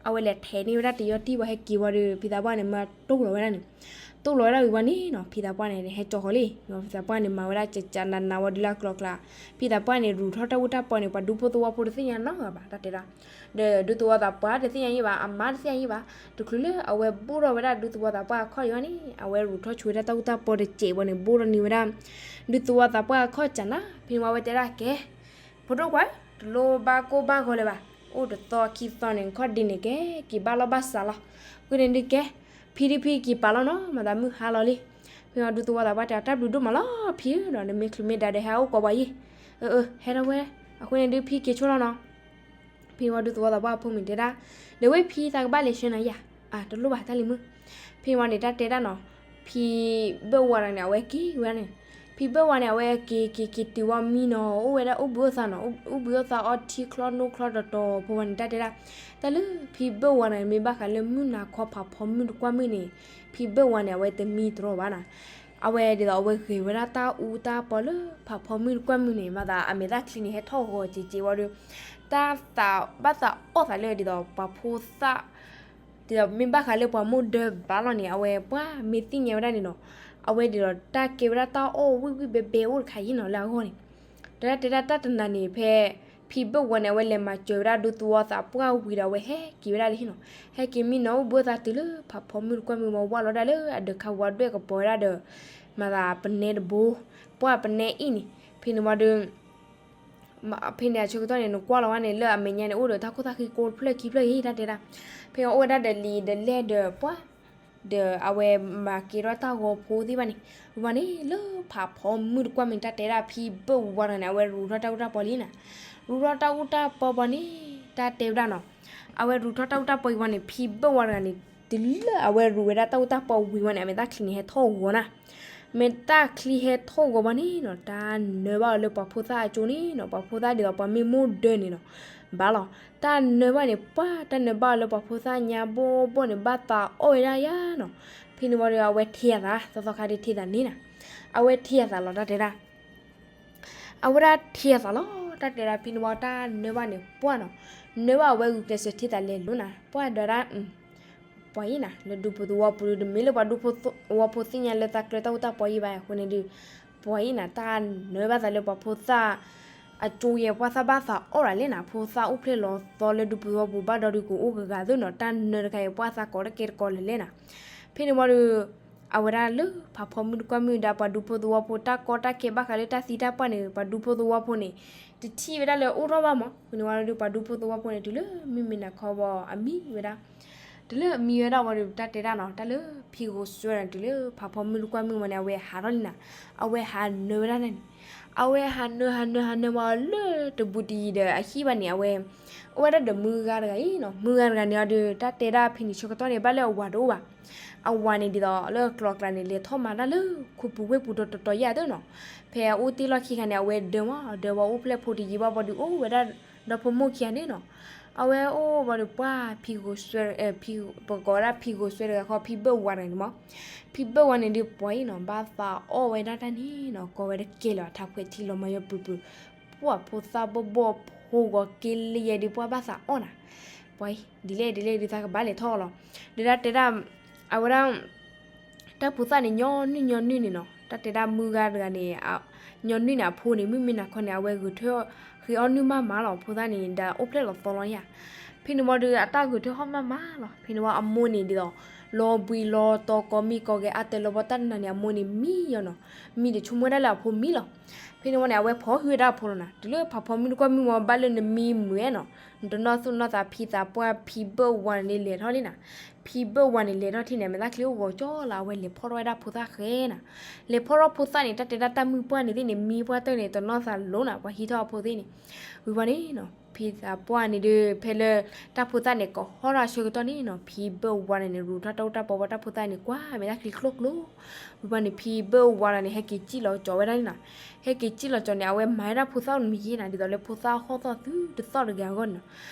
အဝဲလဲၤထဲးန့ၢ်ဝဲဒၣ်တယီတံၢ်ဝံၤ ဟဲက့ၤဝံၤဒီး ဖံသးပှၢ်န့ၣ် မၤတိၢ်လီၤဝဲဒၣ်န့ၣ် တိၢ်လီၤဝဲဒၣ်ဝံၤဝံၤန့ၣ်နီၤ ဖံသးပှၢ်န့ၣ် ဟဲကၠီဃီၤလံ. ဖံသးပှၢ်န့ၣ် မၤဝဲဒၣ်ကၠးကၠးနးနးဝံၤဒုးလၢအကျိၤအကျဲ, ဖံသးပှၢ်န့ၣ် ရူးထီၣ်တၢ်အူတၢ်ပီန့ၣ် ပှၤဒူဖိသဝီဖိတသ့ၣ်ညါနီတဂၤဘၣ် တၢ်တဲဒၣ်. ဒီးဒူသဝီသးပှၢ်တသ့ၣ်ညါယံၣ်ဘၣ်, အမါတသ့ၣ်ညါယံၣ်ဘၣ်. တချုးလၢအဝဲဘိၣ်ထီၣ်ဝဲဒၣ်ဒူသဝီသးပှၢ်အခီၣ်ယံၤန့ၣ် အဝဲရူးထီၣ်ဆိဝဲဒၣ်တၢ်အူတၢ်ပီတစဲးဝံၤန့ၣ် ဘိၣ်ထီၣ်န့ၢ်ဝဲဒၣ် ဒူသဝီသးပှၢ်အခီၣ်ကၠးနး. ဖဲန့ၣ်ဝံၤအဝဲတဲဒၣ်ကဲ ဖိဒိၣ်ခွါ, တလိၣ်ဘၣ်ကိၢ်ဘၣ်ဂီၤလၢၤဘၣ်. အိၣ်တသီခံသီန့ၣ် ခီၣ်ဒ့န့ၣ်ကဲ က့ၤဘၣ်လီၢ်ဘၣ်စးလီၤ. အဃိန့ၣ်ဒုးကဲ, ဖံဒုးဖံက့ၤပာ်လီၤနီၤ မၤသးမုၢ်ဟါလီၤလံ. ဖဲန့ၣ်ဒူသဝီသးပှၢ်တဲ တၢ်ဘျုးဒိၣ်မးလီၤဖံဧၢ, ဒီးနမ့ၢ်ချုးမ့ၢ်ဒါဒီးဟဲအိၣ်ကိးပှၤယံၤ, အၢ အၢ ဟဲထီၣ်ဝဲ. အဃိန့ၣ်ဒုးဖံက့ၤဆိလီၤနီၤ. ဖဲန့ၣ်ဝံၤဒူသဝီသးပှၢ်အဖိမုၣ်တဲဒၣ်, ဒီးဝဲဖံသးကဘၣ်လဲၤဆှၢနၤယၤ. အၢ တလိၣ်ဘၣ်တၢ်လံၤမုၣ်. ဖဲန့ၣ်ဝံၤန့ၣ် တၢ်တဲဒၣ်နီၤ, ဖံဘၢၣ်ဝါန့ၣ် အဝဲက့ၤဝဲဒၣ်န့ၣ်, ဖံဘၢၣ်ဝါန့ၣ် အဝဲက့ၤက့ၤက့ၤတုၤဝံၤမံနီၤ အိၣ်ဝဲဒၣ်အိၣ်ဘှံးအိၣ်သါနီၤ, အိၣ်ဘှံးအိၣ်သါအီထံချီနိချီတီၤတီၤဖိဝဲန့ၣ် တၢ်တဲဒၣ်, တၢ်လၢဖံဘၢၣ်ဝါန့ၣ် မ့ၢ်ဘၣ်ဃးလၢမုၢ်နၤခီဖးဖီမုၢ်တကွၢ်မုၢ်န့ၣ်, ဖံဘၢၣ်ဝါန့ၣ် အဝဲတမံတရီဘၣ်နီၤ. အဝဲဒ်သိးအဝဲဂဲၤဝဲဒၣ်တၢ်အူတၢ်ပီလၢဖးဖီမုၢ်တကွၢ်မုၢ်န့ၣ် မၤသးအမဲာ်သၣ်ချံန့ၣ် ဟဲထီၣ်ဂီၤက့ၤက့ၤဝံၤဒီး တၢ်သးဘၣ်သးအီၣ်သးလၢဒ်သိးပှၤဖိသၣ် ဒ်သိးမ့ၢ်ဘၣ်ဃးလၢပှၤမိၢ်ဒၢဘၣ်လီၤန့ၣ် အဝဲပှၤမ့ၢ်သ့ၣ်ညါဝဲဒၣ်န့ၣ်နီၤ, အဝဲဒ်သိးတၢ်ကဲဝဲဒၣ်တၢ်အီၣ်ဝံၣ်ဝံၣ်ဘဲဘဲအိၣ်တခါအံၤနီၤလၢအဂီၢ်န့ၣ်, တၢ်တဲဒၣ်တၢ်တနၤန့ၣ် ဖဲဖံဘၢၣ်ဝါန့ၣ် အဝဲလဲၤမၤစၢၤဝဲဒၣ်ဒူသဝီသးပှၢ်ဝံၤဒီး အဝဲဟဲက့ၤဝဲဒၣ်လၢဟံၣ်နီၤ, ဟဲက့ၤမံနီၤ အိၣ်ဘှံးအိၣ်သါတုၤလၢဖးဖီမုၢ်တကွၢ်မုၢ် ဝဲဝၢ်လီၤဒၣ်လၢအဒၢးခါဝါဒွဲၣ်ကပီၤဝဲဒၣ်ဒီး မၤသးပနဲတဘိ, ပှၢ်ပနဲအံၤန့ၣ် ဖဲန့ၣ်ဝံၤဒီး ဖဲန့ၣ်အဆၢကတီၢ်န့ၣ် နကွၢ်လီၤဝဲန့ၣ် လၢအမဲာ်ညါန့ၣ် အိၣ်ဒီးတၢ်ခိၣ်သၣ်ဃံကိးဖျၢၣ်ခံဖျၢၣ်အံၤ တၢ်တဲဒၣ်. ဖဲအအိၣ်ဝဲဒၣ်ဒီးလံာ်ဒီးလဲၢ်ဒီးပှၢ် ဒီးအဝဲမၤကဲထီၣ်တၢ်ဂီၤဖိသ့ၣ်တဖၣ်န့ၣ်, ဝံၤဘၣ်န့ၣ် လၢဖးဖီမုၢ်တကွၢ်မ့ၢ် တၢ်တဲဒၣ် ဖံဘၢၣ်ဝါတဂၤန့ၣ် အဝဲရူၤထီၣ်တၢ်အူတၢ်ပီလံနၤ. ရူၤထီၣ်တၢ်အူတၢ်ပီဘၣ်န့ၣ် တၢ်တဲဝဲဒၣ်နီၤ, အဝဲရူၤထီၣ်တၢ်အူတၢ်ပီအံၤဝံၤန့ၣ် ဖံဘၢၣ်ဝါတဂၤန့ၣ် တုၤလၢအဝဲရူၤဝဲဒၣ်တၢ်အူတၢ်ပီဝံၤဝံၤန့ၣ် အမဲာ်ချံန့ၣ်ဟဲထီၣ်ဂီၤနၤ. မဲာ်ချံဟဲထီၣ်ဂီၤဘၣ်န့ၣ်နီၤ တၢ်နၢဘၣ်အီၤလၢပှၤဖိသၣ်အကၠိန့ၣ်နီၤ, ပှၤဖိသၣ်ဒ်သိးပှၤမ့ၢ်မိၢ်ဒၢးန့ၣ်နီၤ, ဘၣ်လီၤ. တၢ်နၢဘၣ်န့ၣ် ပှၢ်တၢ်နၢဘၣ်အီၤလၢပှၤဖိသၣ်ညါဘီဘီန့ၣ် ဘၣ်သးအီၣ်ဝဲဒၣ်ယါနီၤ. ဖဲန့ၣ်ဝံၤဒီး အဝဲထံၣ်အသး သီသီခါဒုးထံၣ်သးန့ၣ်နၤ, အဝဲထံၣ်အသးလီၤ တၢ်တဲဒၣ် အဝဲဒၣ်ထံၣ်အသးလီၤ တၢ်တဲဒၣ်. ဖဲန့ၣ်ဝံၤတၢ်နၢဘၣ်န့ၣ် ပှၢ်နီၤ, နၢဘၣ်အဝဲဂုာ်ကျဲးစၢးထံၣ်သးလဲၤလိၤနၤ, ပှၢ်ဒီးဒၣ် ပှၤအံၤနၤ လၢဒူဖိသဝီပူၤဒီး တမ့ၢ်လၢပှၤဒူဖိသဝီဖိသ့ၣ်ညါလၢသးကျၢၤတၢ်အူတၢ်ပီအံၤဘၣ်အဃိန့ၣ်ဒီး ပှၤအံၤနၤ တၢ်နၢဘၣ်သးလၢပှၤဖိသၣ်အကၠိယဲၢ် ပှၢ်သးဘၣ်သးအီၣ်ဒၣ်လဲၣ်နၤ, ဖိသၣ်အိၣ်ဖျဲၣ်လီၤသီလၢဒူဖိသဝီပူၤဘၣ်ဒီးဒုးကအိၣ်ကဂၤသ့ၣ်နီၤ, တၢ်နၢတခါအံၤ ပှၢ်သးကိးတၢ်ကဲတကိးလၢၤလဲၣ်နၤ. ဖဲန့ၣ်ဝံၤဒီး အဝဲဒၣ်လၢဖးဖီမုၢ်တကွၢ်မုၢ်ဒီး ပှၤဒူဖိသဝီဖိတၢ်ကီတၢ်ခဲဘၣ်ဃးလၢတၢ်သံတၢ်ပှၢ်န့ၣ် ပှၤဒူဖိသဝီဖိန့ၣ် တထံၣ်ဝဲဒၣ်လၢအိၣ်ထီၣ်ဘၣ်မး. ဖဲန့ၣ်ဝံၤဒီး ပှၤဒူဖိသဝီဖိန့ၣ် တုၤလၢမုၢ်မ့ၢ်နၤခီဘၣ် အမံဝဲဒၣ် တုၤလၢအမံဝဲဒၣ်ဝံၤဒီး တၢ်တဲဒၣ်နီၤ, တၢ်လၢဖံဂိၤစွဲန့ၣ် တုၤလၢဖးဖီမုၢ်တကွၢ်မုၢ်ဝံၤန့ၣ် အဝဲဟးထီၣ်လံနၤ, အဝဲဟးနၢဝဲဒၣ်န့ၣ်, အဝဲဟးနၢဟးနၢဟးနၢဝံၤလၢတဘူးတယံၤဒီးအဟံၣ်ဘၣ်န့ၣ် အဝဲ အိၣ်ဝဲဒၣ်ဒီးမုၢ်ဂၤတဂၤအံၤနီၤ, မုၢ်ဂၤတဂၤန့ၣ်အီၤဒီး တၢ်တဲဒၣ်ဖဲန့ၣ်ဆၢကတီၢ်န့ၣ် ဘၣ်လၢအဝၤတအိၣ်ဘၣ်. အဝၤန့ၣ်ဒ်သိးလၢကျီၤကျါန့ၣ် လဲၤထီၣ်မၤတၢ်လၢခူပူၤဝ့ၢ်ပူၤတီၤတီၤယၤသ့ၣ်နီၤ. ဖဲအအိၣ်တ့ၢ်လီၢ်ခံခါန့ၣ် အဝဲဒၢဝဲ ဒၢဝဲအိၣ်ဖျဲၣ်ဖိတယံာ်ဘၣ်ဘၣ်ဒီး အိၣ်ဝဲဒၣ်ဒီဖိမိၢ်ခံဂၤန့ၣ်နီၤ. အဝဲအိၣ်ဘၣ်ဒီးပှၢ်ဖံဂိၤစွဲ, ပကိးဝဲဒၣ်ဖံဂိၤစွဲတဂၤဃီ ဖံဘၢၣ်ဝါတဂၤန့ၣ်မး, ဖံဘၢၣ်ဝါန့ၣ်ဒီးပှၤအံၤနီၤ ဘၣ်သးအီၣ်ဝဲဒၣ်တၢ်န့ၣ်နီၤ, ကိးဝဲတကဲလၢၤအထးခွဲးထံလီၤမၤယီၤပျုၤပျုၤ, ပှၢ်ဖိသၣ်ဘီၣ်ဘီၣ်ဖိဂီၤက့လၢယဲဒီးပှၢ်ဘၣ်သးအီၣ်နၤ. ပှၤအံၤ ဒ်လဲၣ်ဒ်လဲၣ်ဒ်သးကဘၣ်လဲၤထီၣ်လီၤ. ဒီးတၢ်တဲဒၣ် အဝဲဒၣ် တၢ်ဖိသၣ်န့ၣ် ညီနုၢ်ညီနုၢ်န့ၣ်နီၤ, တၢ်တဲဒၣ်မုၢ်ဂၤတဂၤန့ၣ် ညီနုၢ်န့ၣ်အဖိန့ၣ် မုၢ်မ့ၢ်နၤခီန့ၣ် အဝဲဂဲၤထၢၣ်ဃ့အီၣ်နုၢ်မးမးလီၤ. ဖိသၣ်န့ၣ် ဒီးအိၣ်ဖျဲၣ်လီၤသီလီၤယၤ. ဖဲန့ၣ်ဝံၤဒီး အတၢ်ဂဲၤထၢၣ်ဟီၣ်မးမးလီၤ. ဖဲန့ၣ်ဝံၤအမိၢ်န့ၣ်ဒ်သိး လီၤဘှံးလီၤတီၤကိးမံၤကိးဂၤ အတဲလီၤဘီတၢ်တနၤန့ၣ် အမိၢ်န့ၣ်မံယီၤနီၤ, မံဒီးဆိကမိၣ်ဝဲဒၣ်လၢအဖိမံလီၤ. ဖဲန့ၣ်ဝံၤန့ၣ် အဝဲဖီၣ်ဟုၣ်ဝဲဒၣ်အဖိလီၤနၤ, တုၤလၢဖးဖီမုၢ်တကွၢ်မုၢ်ဝံၤ ဘၣ်လၢနမံမုာ်နီၤ, နတနီၣ်သူၣ်နီၣ်သး ဖံသးပှၢ်ဖံဘၢၣ်ဝါန့ၣ်လဲၤထီၣ်လံနၤ. ဖံဘၢၣ်ဝါန့ၣ်လဲၤထီၣ်ထံၣ်န့ၣ် အမဲာ်သၣ်ချံအိၣ်ဂီၤကၠီလီၤ, အဝဲလဲၤဖီၣ်ထီၣ်ဝဲဒၣ်ဖိသၣ်ဃဲနၤ. လဲၤဖီၣ်ထီၣ်ဖိသၣ်န့ၣ် တၢ်တဲဒၣ်တၢ်မုၢ်ပှၢ်န့ၣ်သ့ၣ်န့ၣ် မံပှၢ်တၢၢ်န့ၣ် တနီၣ်သးလိၤနၤ, ပှၤဟံးထီၣ်အဖိသ့ၣ်န့ၣ်. ဝံၤဝံၤန့ၣ်နီၤ ဖံသးပှၢ်န့ၣ်ဒီး ဖဲလၢတၢ်ဖိသၣ်န့ၣ် ကဟီၣ်ထီၣ်အဆၢကတီၢ်န့ၣ်နီၤ, ဖံဘၢၣ်ဝါန့ၣ်န့ၣ် ရူၤထီၣ်တၢ်အူတၢ်ပီဝံၤ တၢ်ဖိသၣ်န့ၣ် ကွၢ်မဲာ်သၣ်ချံကျိကျိ. ဝံၤဝံၤန့ၣ် ဖံဘၢၣ်ဝါန့ၣ် ဟဲက့ၤစံၣ်လီၤကၠီဝဲဒၣ်န့ၣ်နီၤ, ဟဲက့ၤစံၣ်လီၤကၠီန့ၣ် အဝဲမၤဝဲဒၣ်ဖိသၣ်အိၣ်မံၤယဲနၤ, ဒ်သိးလၢဖိသၣ်ဟီၣ်သီၣ်သုတသီၣ်တဂၤအဂီၢ်န့ၣ်နီၤ.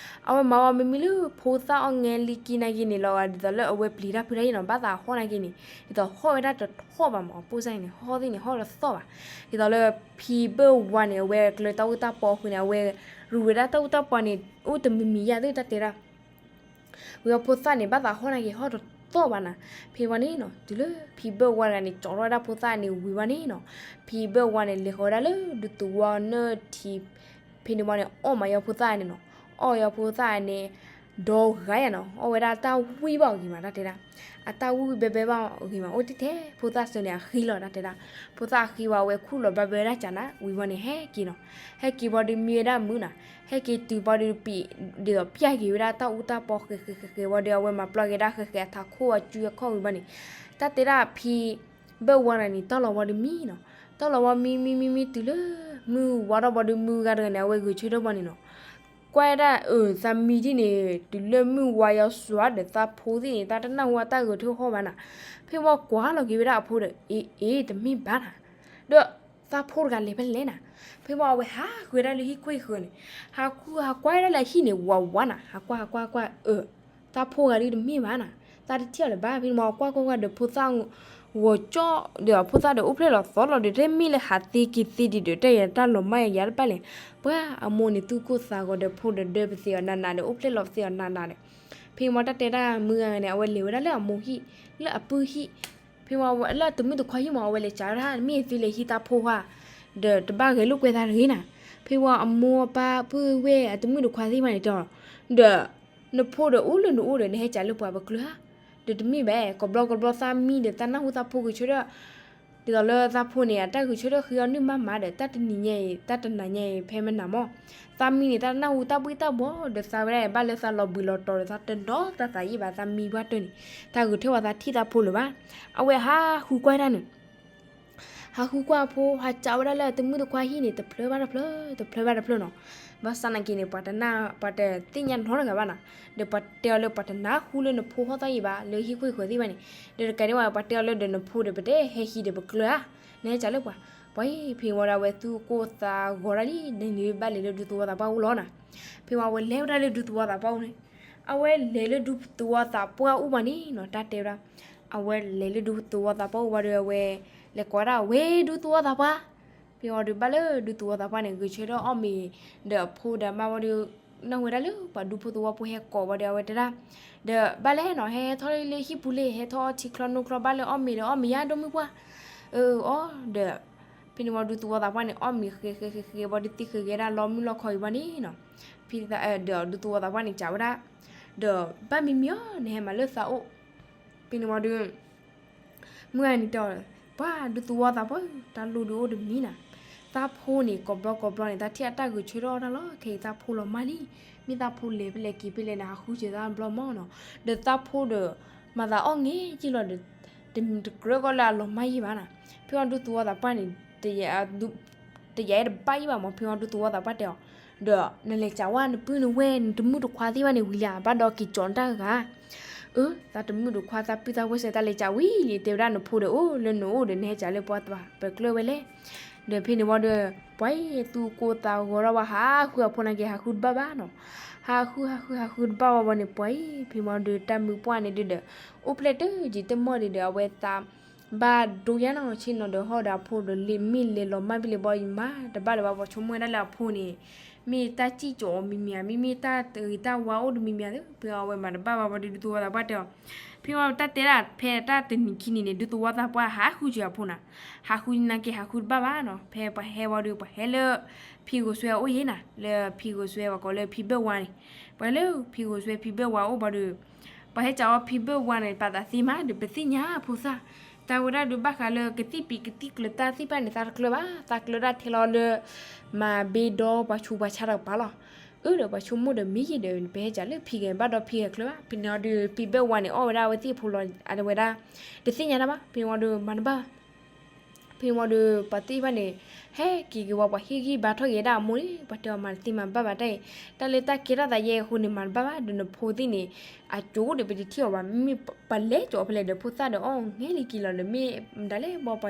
အဝဲမၤဝဲမ့မ့ၢ်လၢဖိသၣ်အီၣ်ငဲလံကံနာ်က့န့ၣ်လီၤ, ဒ်သိးလၢအဝဲပျံၤတၢ်ဖုးတၢ်ယဲနီၤ, ဘၣ်သးဟီၣ်နာ်က့န့ၣ် ဒ်သိးဟီၣ်ဝဲဒၣ်တထီၣ်ဘၣ်မး, ပိၢ်စၢ်န့ၣ် ဟီၣ်သ့ၣ်န့ၣ် ဟီၣ်တသီၣ်ဘၣ်. ဒ်သိးလၢဖံဘၢၣ်ဝါန့ၣ် အဝဲကျၢၤတၢ်အူတၢ်ပီအဃိန့ၣ် အဝဲရူၤဝဲဒၣ်တၢ်အူတၢ်ပီန့ၣ် အိၣ်တမံၤမံၤယၤသုတၢ်တဲဒၣ် ဝံၤအဖိသၣ်န့ၣ် ဘၣ်သးဟီၣ်နာ်က့ ဟီၣ်တသီၣ်ဘၣ်နၤ. ဖဲဝံၤန့ၣ်နီၤ တုၤလၢဖံဘၢၣ်ဝါတဂၤန့ၣ် ကၠီထီၣ်ဝဲဒၣ်ဖိသၣ်န့ၣ်ဝံၤဝံၤန့ၣ်နီၤ, ဖံဘၢၣ်ဝါန့ၣ် လဲၤဃီၤဝဲဒၣ်လၢဒူသဝီနၢထံး, ဖဲန့ၣ်ဝံၤန့ၣ် အီၣ်မးယီၤဖိသၣ်န့ၣ်နီၤ, အီၣ်ယီၤဖိသၣ်န့ၣ် ဒီဂၤယၤနီၤ, အီၣ်ဝဲဒၣ်တၢ်ဝံၣ်ဘၣ်အဂ့ၤမး တၢ်တဲဒၣ်, အတၢ်ဝံၣ်ဝံၣ်ဘဲဘဲဘၣ်အဂ့ၤမး အိၣ်တ့ၢ်ထဲ ဖိသၣ်စၢၤန့ၣ် အဃံလီၤ တၢ်တဲဒၣ်. ဖိသၣ်အဃံဝံၤ အဝဲခူၣ်လီၤဘျါဘၢဝဲဒၣ်ကၠးနၤ, ဝံၤဝံၤန့ၣ် ဟဲက့ၤနီၤ, ဟဲက့ၤဝံၤဒီးမံဝဲဒၣ်မုၢ်နၤ, ဟဲက့ၤတုၤဝံၤဒီးပံာ် ဒ်သိးပျၢ်က့ၤဝဲဒၣ်တၢ်အူတၢ်ပီဃဲၤဃဲၤဃဲၤဃဲၤဝံၤဒီး အဝဲမၤပျီက့ၤဒၣ်ဃဲၤဃဲၤအထးခိၣ်အစုအခီၣ်ဝံၤဘၣ်န့ၣ်, တၢ်တဲဒၣ်ဖံဘၢၣ်ဝါတဂၤန့ၣ် တီၢ်လီၤဝံၤဒီးမံနီၤ, တီၢ်လီၤဝံၤမံမံမံမံတုၤလၢ မုၢ်ဝါထီၣ်ဝံၤဒီး မုၢ်ဂၤတဂၤန့ၣ် အဝဲဂဲၤဆၢထၢၣ်ဝံၤန့ၣ်နီၤ ကွၢ်ဝဲဒၣ်အသးမံဒ်န့ၣ် တုၤလၢမုၢ်ဝါယီၤစွါဒီးသးဖိသ့ၣ်န့ၣ် တၢ်တနၢ်ဟူအတၢ်ဂဲၤထၢၣ်ဟီၣ်ဘၣ်နၤ, ဖဲဝံၤကွၢ်လီၤက့ၤဝဲဒၣ်အဖိဒီး အ့ အ့ တမ့ၢ်ဘၣ်နၤ, ဒီးသးဖိတဂၤလဲၤဖဲလဲၣ်နၤ, ဖဲဝံၤအဝဲဟးဃုာ်ဝဲဒၣ်လၢဟံၣ်ခွ့ၣ်ဃၢၤန့ၣ်, ဟးဃုဟးကွၢ်ဝဲဒၣ်လၢအဟံၣ်န့ၣ် ဝးဝးနၤ, ဟးကွၢ်ဟးကွၢ်ကွၢ် အၢ သးဖိဂၤဒုးတမ့ၢ်ဘၣ်နၤ, သးတထံၣ်အီၤလၢၤဘၣ်, ဖဲန့ၣ်မးကွၢ်ကွၢ်ကွၢ်ဒီးဖိသၣ် ဂီၤကၠီ ဒီးဖိသၣ်ဒီးအိၣ်ဖျဲၣ်လီၤသီလီၤဒီး တမ့ၢ်လၢဟးသ့က့ၤသ့ဒံးဒီး တၢ်ယၤတၢ်လီၤမၢ်ယၤတပၣ်လဲၣ်, ပှၤအမိၢ်န့ၣ်သူၣ်ကိၢ်သးဂီၤဒီး ဖိဒီးဒၢပသ့အီၤနးနးဒီး အိၣ်ဖျဲၣ်လီၤပသ့အီၤနးနးဒီး, ဖဲန့ၣ်မးတၢ်တဲဒၣ်မုၢ်ဂၤန့ၣ် အဝဲလဲၤဝဲဒၣ်လၢအမိၢ်ဟံၣ် လၢအပုၢ်ဟံၣ်, ဖဲဝံၤလၢအတမုၣ်တခွါဟံၣ်မး အဝဲလဲၤစးဝဲဒၣ် မ့ၢ်သုလဲၤဟံးသးဖိခွါ ဒီးတဘၣ်ဂဲၤလိာ်ကွဲသးတဂ့ၤနၤ, ဖဲဝံၤအမိၢ်အပၢ်ပုၢ်ဝဲၢ်အတမုၣ်တခွါသ့ၣ်မးန့ၣ်တဲအီၤ, ဒီး နဖိဒီးအိၣ်လၢနအိၣ်ဒီး နဟဲစးလၢပှၤပကျၢၤဧါ, ဒီးတမ့ၢ်ဘၣ် ကဘျီကဘျီသးမံဒီးသးနၢ်ဟူသးဖိဂဲၤဆၢထၢၣ် ဒ်သိးလၢသးဖိန့ၣ် အတၢ်ဂဲၤဆၢထၢၣ်ဃ့အီၤနုၢ်မးမးဒီး တၢ်တနံၤညါအံၤ တၢ်တနၤညါအံၤ ဖဲမနၤမီၢ် သးမံန့ၣ် တၢ်နၢ်ဟူတၢ်ဘှ့ၣ်တၢ်ဘှီဒီး သးဝဲဒၣ်ဘၣ်လၢသးလီၤဘှံးလီၤတီၤဒီး သးတနီသးသးယံၣ်ဘၣ် သးမံဘၣ်တၢၢ်န့ၣ် တၢ်ဂဲၤဆၢထၢၣ်ဝဲသးထံၣ်သးဖိလၢၤဘၣ်. အဝဲဟးဃုကွၢ်တၢ်န့ၣ် ဟးဃုကွၢ်အဖိ ဟးစံးဝဲဒၣ်လၢတမုၣ်တခွါဟံၣ်န့ၣ် တဖျၢၣ်ဘၣ်တဖျၢၣ် တဖျၢၣ်ဘၣ်တဖျၢၣ်နီၤ. ဘၣ်ဆၣ်နာ်က့န့ၣ် ပှၤတနၢ် ပှၤတသ့ၣ်ညါနီတဂၤဘၣ်နီၤ. ဒီးပှၤတဲအီၤလၢပှၤတနၢ်ဟူလၢနဖိဟီၣ်သီယံၤဘၣ် လၢဟံၣ်ခိၣ်ဟံၣ်ဃၢၤသ့ၣ်တဖၣ်န့ၣ် ဒီးတကးဒံးဘၣ် ပှၤတဲအီၤလၢဒီးနဖိဒီး ပတဟဲဟံးဒီးပကျၢၤဧါ, နဟဲစံးလၢပှၤ. ပှၤအံၤ ဖဲန့ၣ်ဝံၤဒီး အဝဲသူၣ်ကိၢ်သးဂီၤဒၣ်လံ ဒီးန့ၣ်ဘၣ်လဲၤလၢဒူသဝီသးပှၢ်အိၣ်လီၤနီၤ. ဖဲန့ၣ်ဝံၤ အဝဲလဲၤဝဲဒၣ်လၢဒူသဝီသးပှၢ်အိၣ်န့ၣ် အဝဲလဲၤလၢဒူသဝီသးပှၢ်အိၣ်ဘၣ်န့ၣ်နီၤ တၢ်တဲဝဲဒၣ် အဝဲလဲၤလၢဒူသဝီသးပှၢ်အိၣ်ဘၣ်ဒီး အဝဲလဲၤကိးဝဲဒၣ် ဝဲဒူသဝီသးပှၢ်. ဖဲန့ၣ်ဝံၤဒီး ဘၣ်လၢဒူသဝီသးပှၢ်န့ၣ် ဂဲၤဆၢထၢၣ်အီၣ်မ့ၤ ဒီးအဖိဒီးအမါဝံၤဒီး နၢ်ဟူဝဲဒၣ်လၢပှၤဒူဖိသဝီဖိဟဲကိးဝံၤဒီး အဝဲတဲဒၣ် ဒီးဘၣ်လဲၣ်နီၤ ဟဲထီၣ်လၢဟံၣ်ပူၤလံ ဟဲထီၣ်ထံချီနိချီ ဘၣ်လၢအီၣ်မ့ၤဒီးအီၣ်မ့ၤယါ ဒိၣ်မုၣ်ပှၢ်. အၢ အီၣ်ဒီး ဖဲန့ၣ်ဝံၤဒူသဝီသးပှၢ်န့ၣ် အီၣ်မ့ၤဃဲဃဲဃဲဃဲဘၣ်ဒီး သံဃဲၤက့ၤဒၣ်လီၤမုၢ်လီၤခီအံၤဘၣ်န့ၣ်နီၤ. ဖဲဒီးဒူသဝီသးပှၢ်န့ၣ် စံးဝဲဒၣ် ဒီးဘၣ်မံမံၤအီၤ နဟဲမၤလၢသးအိၣ်. ဖဲန့ၣ်ဝံၤဒီး မုၢ်ဂၤန့ၣ်တဲအီၤ ပှၤဒူသဝီသးပှၢ် တၢ်လိၣ်ဒုးအိၣ်တမံၤနီၤ. သးဖိန့ၣ် ကိးဘျီကိးဘျီန့ၣ် သးထံၣ်အတၢ်ဂဲၤဆၢထၢၣ်အီၣ်တၢ်လီၤ. ခဲအံၤသးဖိလီၤမၢ်လံ. မ့ၢ်သးဖိလဲၤဖဲလဲၣ်က့ၤဖဲလဲၣ်န့ၣ် ဟးဃုစၢၤသးဘျီမၢ်နီၤ. ဒီးသးဖိဒီး မၤသးအီၣ်ငဲက့ၤလီၤဒီး တကြၢးကီးလၢအလီၤမၢ်ယံၤဘၣ်နီၤ. ဖဲန့ၣ်ဝံၤဒူသဝီသးပှၢ်န့ၣ် တယာ်အဲၣ်တဘၣ်ယံၤဘၣ်မၢ်. ဖဲန့ၣ်ဝံၤဒူသဝီသးပှၢ်တဲအီၤ ဒီးနလဲၤစံးဝဲနပုၢ်နဝဲၢ် နတမုၣ်တခွါသ့ၣ်တဖၣ်န့ၣ်ဝံၤလံဧါ ဘၣ်ဒီးက့ၤကၠီၤနတၢ်ဂၤ အၢ သးတမုၣ်တခွါ သးပုၢ်သးဝဲၢ်စဲး တၢ်လဲၤစံးဝံၤလံ တဲဝဲဒၣ်နဖိဒီး အိၣ်လၢနအိၣ်ဒီး နဟဲစံးလၢပှၤသးပကျၢၢ်ဝဲလဲၣ်. ဒီးဖဲန့ၣ်ဝံၤဒီး ပှၤအံၤ သူၣ်ကိၢ်သးဂီၤထီၣ်ဘၣ် ဟးဃုအဖိနာ်က့ ဟးဃုတဘၣ်ဘၣ်နီၤ. ဟးဃု ဟးဃု ဟးဃုတဘၣ်ဝံၤဘၣ်န့ၣ် ပှၤအံၤ ဖဲန့ၣ်ဝံၤဒီး တၢ်မုၢ်ပှၢ်န့ၣ်ဒုးဒီး အိၣ်ဖျဲၣ်တၢၢ်က့ၤတမီၢ်ဒံးဒီး အဝဲသး ဘၣ်ဒိယါနီၤ ဆ့ၣ်နီၤဒီးဟီၣ်ဒီးအဖိဒီး လ့ၣ်မ့ၢ်လဲၤလီၤမၢ်ဖဲလဲၣ်ဘၣ် ယမၤတဘၣ်လၢၤဘၣ် ပှၤဆိကမိၣ်ဝဲဒၣ်လၢအဖိန့ၣ် မ့ၢ်တၢ်စံၣ်ကၠီၤအီၤမံၤမံၤဧါ မ့မ့ၢ်တၢ်တဂ့ၤတၢ်ဝါအိၣ်တမံၤမံၤဧါ ဖဲအဝဲမၤတဘၣ်ဘၣ်ဝံၤဒီး ဒူသဝီသးပှၢ်တဲအီၤ ဖဲဝံၤတၢ်တဲဒၣ် ဖဲတၢ်တနံၤခံနံၤန့ၣ် ဒူသဝီသးပှၢ်ဟးဃုစၢၤအဖိနီၤ. ဟးဃုနာ်က့ ဟးဃုတဘၣ်ဘၣ်နီၤ. ဖဲပှၤဟဲဝံၤဒီး ပှၤဟဲလၢ ဖံဂိၢ်စွဲအိၣ်ယဲနီၤ လၢဖံဂိၢ်စွဲ ပှၤကိးလၢဖံဘၢၣ်ဝါန့ၣ် ပှၤလၢဖံဂိၢ်စွဲဖံဘၢၣ်ဝါအိၣ်ဘၣ်ဒီး ပှၤဟဲစံးအီၤဖံဘၢၣ်ဝါန့ၣ် ပာ်သးသ့မးဒီး ပသ့ၣ်ညါဖိသၣ် တၢ်ဝဲဒၣ်ဒုးဘၣ်ဃးလၢကသံၣ်ပံၤကသံၣ်ကျၢၤတၢ်သ့ၣ်တဖၣ်န့ၣ် သးတကျၢၤဘၣ် သးကျၢၤဒၣ်ထဲလီၤလၢ မၤဘ့ဒီပှၤဆူးပှၤဆါတကပၤလီၤ. အၢဒီးပှၤဆိကမိၣ်ဒီးမ့ၢ်ယံၤဒီး ပဟဲစံးလၢဖံဂဲၤဘၣ်ဒီးဖံဂဲၤကျၢၤဘၣ် ဖဲန့ၣ်ဝံၤဒီး ဖံဘၢၣ်ဝါန့ၣ် အီၣ်ဝဲဒၣ်အဝဲသ့ၣ်ဖိလီၤ အဝဲဒၣ် တသ့ၣ်ညါတၢ်ဘၣ် ဖဲန့ၣ်ဝံၤဒီး မၤတဘၣ် ဖဲန့ၣ်ဝံၤဒီး ပှၤသ့ၣ်တဖၣ်န့ၣ် ဟဲက့ၤက့ၤဝံၤ ပှၤဟ့ၣ်ဂံၢ်ဘါထီၣ်က့ၤဝဲဒၣ်အမိၢ်န့ၣ် ပှၤတဲအီၤမၤတသ့မၤတဘၣ်ဘၣ်တၢ်အံၤ တၢ်လၢတၢ်ကဲထီၣ်သးယဲအဃိန့ၣ် မၤတဘၣ်ဘၣ်ဒီးနဖိသ့ၣ်န့ၣ် အကၠိဒီးပတထံၣ်အီၤဘၣ် မ့မ့ၢ်ပလဲၤကၠီၤဖဲလဲၣ်ဒီး ဖိသၣ်ဒီးအီၣ်ငဲလံက့ၤလီၤဒီး မ့ၢ်မတၤလဲၣ်ဘၣ် ပှ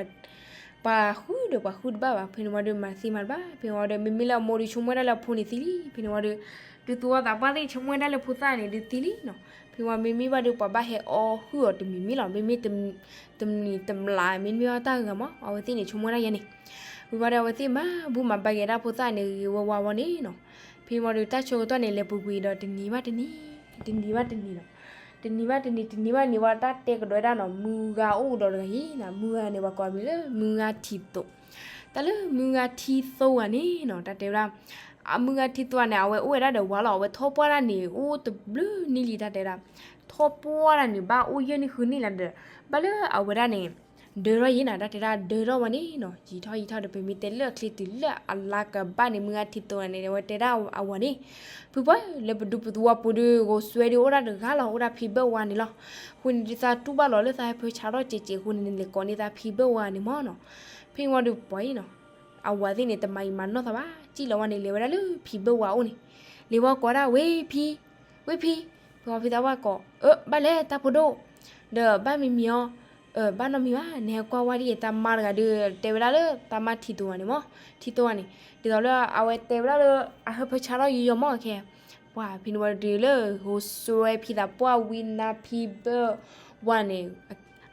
ၤဃုဒီးပှၤဃုတဘၣ်ဘၣ် ဖဲန့ၣ်ဝံၤဒီး မၤတသ့မၤတဘၣ် ဖဲန့ၣ်ဝံၤဒီး မ့မ့ၢ်လၢအမိၢ်ဒီးဆိကမိၣ်ဝဲဒၣ်လၢအဖိန့ၣ်သံလံ ဖဲန့ၣ်ဝံၤဒီး ဒူသဝီသးပှၢ်သ့ၣ်န့ၣ် ဆိကမိၣ်ဝဲဒၣ်လၢဖိသၣ်န့ၣ်ဒုးသံလံနီၤ ဖဲဝံၤမ့မ့ၢ်ဘၣ်ဒီး ပှၤဘၣ်ဟဲအီၣ်ဟုၣ်အီၤတမံၤမံၤလီၤ မ့မ့ၢ် တမံၤတမျး မ့မ့ၢ်အီၣ်တၢ်ဂၤမး အဝဲသ့ၣ်န့ၣ် ဆိကမိၣ်ဝဲဒၣ်ယဲန့ၣ် ဝံၤဘၣ်ဒီး အဝဲသ့ၣ်မၤဘူၣ်မၤဘါက့ၤဒၣ်ဖိသၣ်န့ၣ် ဂ့ၤဝါဝါဝဲန့ၣ်နီၤ ဖဲဝံၤဒီး တၢ်ဆၢကတီၢ်န့ၣ် လဲၤပူၤကွံာ်ဒီးတနံၤဘၣ်တနံၤ တနံၤဘၣ်တနံၤနီၤ တနံၤဘၣ်တနံၤ တနံၤဘၣ်နံၤဝံၤ တၢ်တဲကဒီးဝဲဒၣ်နီၤ မုၢ်ဂၤအိၣ်ကဒီးတဂၤအံၤနီၤ မုၢ်ဂၤန့ၣ် ပှၤကိးမံၤလၢ မုၢ်ဂၤထံသိး တၢ်လၢမုၢ်ဂၤထံသိးဂၤန့ၣ်နီၤ တၢ်တဲဝဲဒၣ် အမုၢ်ဂၤထံသိးဂၤန့ၣ် အဝဲအိၣ်ဝဲဒၣ်ဒီးဝၤလီၤ အဝဲထီၣ်ပှၢ်တၢ်န့ၣ် အိၣ်တဘျုးနံၣ်လံ တၢ်တဲဒၣ် ထီၣ်ပှၢ်တၢ်န့ၣ် ဘၣ်အိၣ်ယဲၢ်နံၣ်ဃုနံၣ်လံဒီး ဘၣ်လၢအဝဲဒၣ်န့ၣ် ဒၢထီၣ်ယဲနီၤ တၢ်တဲဒၣ်ဒၢထီၣ်ဝဲန့ၣ်နီၤ ယံာ်ထီၣ်ယံာ်ထီၣ်ဒီး ပမ့ၢ်တဲလၢအချ့တုၤလၢအလါကဘၣ်န့ၣ် မုၢ်ဂၤထံသိးဂၤန့ၣ် အဝဲတဲဒၣ်အဝၤန့ၣ် ဖုပှၢ်လၢပဒူပသဝီပူၤဒီး ဂိၤစွဲဒီးအိၣ်ဒၣ်တဂၤလီၤ အိၣ်ဒၣ်ဖံဘၢၣ်ဝါန့ၣ်လီၤ အဃိန့ၣ်ဒုးသးတူၢ်ဘၣ်လီၤလၢသးဟဲဖၢဆါထီၣ်စဲးစဲးအဃိန့ၣ် လဲၤကိးန့ၢ်သးဖံဘၢၣ်ဝါန့ၣ်မးနီၤ ဖဲဝံၤဒီးပှၤအံၤနီၤ အဝၤသ့ၣ်န့ၣ် တမၤအံၤမၤနီၢ်သးဘၣ် စံၣ်လီၤဝဲန့ၣ် လဲၤဝဲဒၣ်လၢဖံဘၢၣ်ဝါအိၣ်န့ၣ် လဲၤဝဲကိးဒၣ်ဝဲဖံ ဝဲဖံ ဖဲဝံၤဖံသးပှၢ်ကိး အၢ ဘၣ်လဲၣ်တၢ်ဖိဒိၣ် ဒီးဘၣ်မံၤမံၤအီၤ အၢ ဘၣ်နီတမံၤဘၣ် နဟဲကွၢ်ဝဲဒ်အံၤ တၢ်မါတဂၤဒီး တဲဝဲဒၣ်လၢတၢ်မါထံသိးဂၤန့ၣ်မး ထံသိးဂၤန့ၣ် ဒ်သိးလၢအဝဲတဲဝဲဒၣ်လၢ အဟၢဖၢဆါထီၣ်ယီၤယီၤမးခဲ ပှၤဖဲန့ၣ်ဝံၤဒီးလၢ ဂိၤစွဲဖံသးပှၢ်ဝံနါဖံဘၢၣ်ဝါန့ၣ်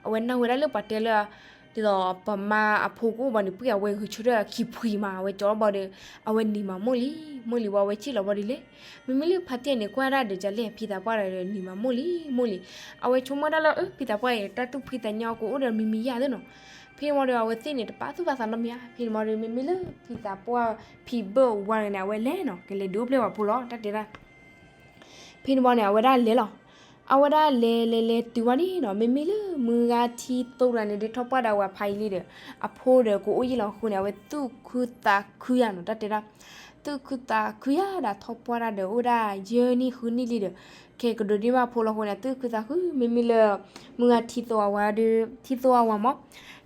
အဝဲနၢ်ဟူဝဲဒၣ်လၢပှၤတဲလၢ ဒ်သိးပမါအဖိကအိၣ်ဘၣ်န့ၣ် ပှၤအဝဲဂဲၤဆၢထၢၣ်အခံဖှံမး အဝဲကၠီဘၣ်ဒီး အဝဲနံၤမးမိၢ်လံ မိၢ်လံဝံၤ အဝဲစံၣ်လီၤဘၣ်ဒီးလဲၣ် မ့မ့ၢ်လၢဖါတံၢ်န့ၣ် ကွၢ်ဒၣ်ဒီးကလဲၣ် ဖံသးပှၢ်ဒီးနံၤမးမိၢ်လံ မိၢ်လံ အဝဲဆိကမိၣ်ဒၣ်လၢ အၢ ဖံသးပှၢ်အံၤ တၢ်သူၣ်ဖှံသးညီကအိၣ်ဒီးမံၤမံၤယါသ့နီၤ ဖဲန့ၣ်ဝံၤဒီး အဝဲသ့ၣ်န့ၣ် တပာ်သူၣ်ပာ်သးနီတမံၤဧါ ဖဲန့ၣ်ဝံၤဒီး မ့မ့ၢ်လၢဖံသးပှၢ်ဖံဘၢၣ်ဝါန့ၣ် အဝဲလဲၤနီၤ ကလဲၤဒုးအိၣ်ဖျဲၣ်ပှၤဖိလီၤ တၢ်တဲဒၣ် ဖဲန့ၣ်ဝံၤန့ၣ် အဝဲဒၣ်လဲၤလီၤ. အဝဲဒၣ်လဲၤလဲၤလဲၤတုၤဝဲန့ၣ်နီၤ, မ့မ့ၢ်လၢမုၢ်ဂၤထံသိတဂၤန့ၣ်ဒုး ထီၣ်ပှၢ်ဒီးအဝၤဖးယံာ်လံဒီး အဖိဒီးကအိၣ်ယံာ်လီၤအဃိန့ၣ် အဝဲသူၣ်ခုသးခုယၤနီၤ, တၢ်တဲဒၣ် သူၣ်ခုသးခုယၤဒီး ထီၣ်ပှၢ်တၢ်ဒီးအိၣ်ဒၣ်ယဲၢ်နံၣ်ဃုနံၣ်လံဒီး ခဲကဒိးန့ၢ်ဘၣ်ဖိလီၤအဃိန့ၣ် သူၣ်ခုသးခု မ့မ့ၢ်လၢ မုၢ်ဂၤထံသိအဝၤဒီး ထံသိအဝၤမး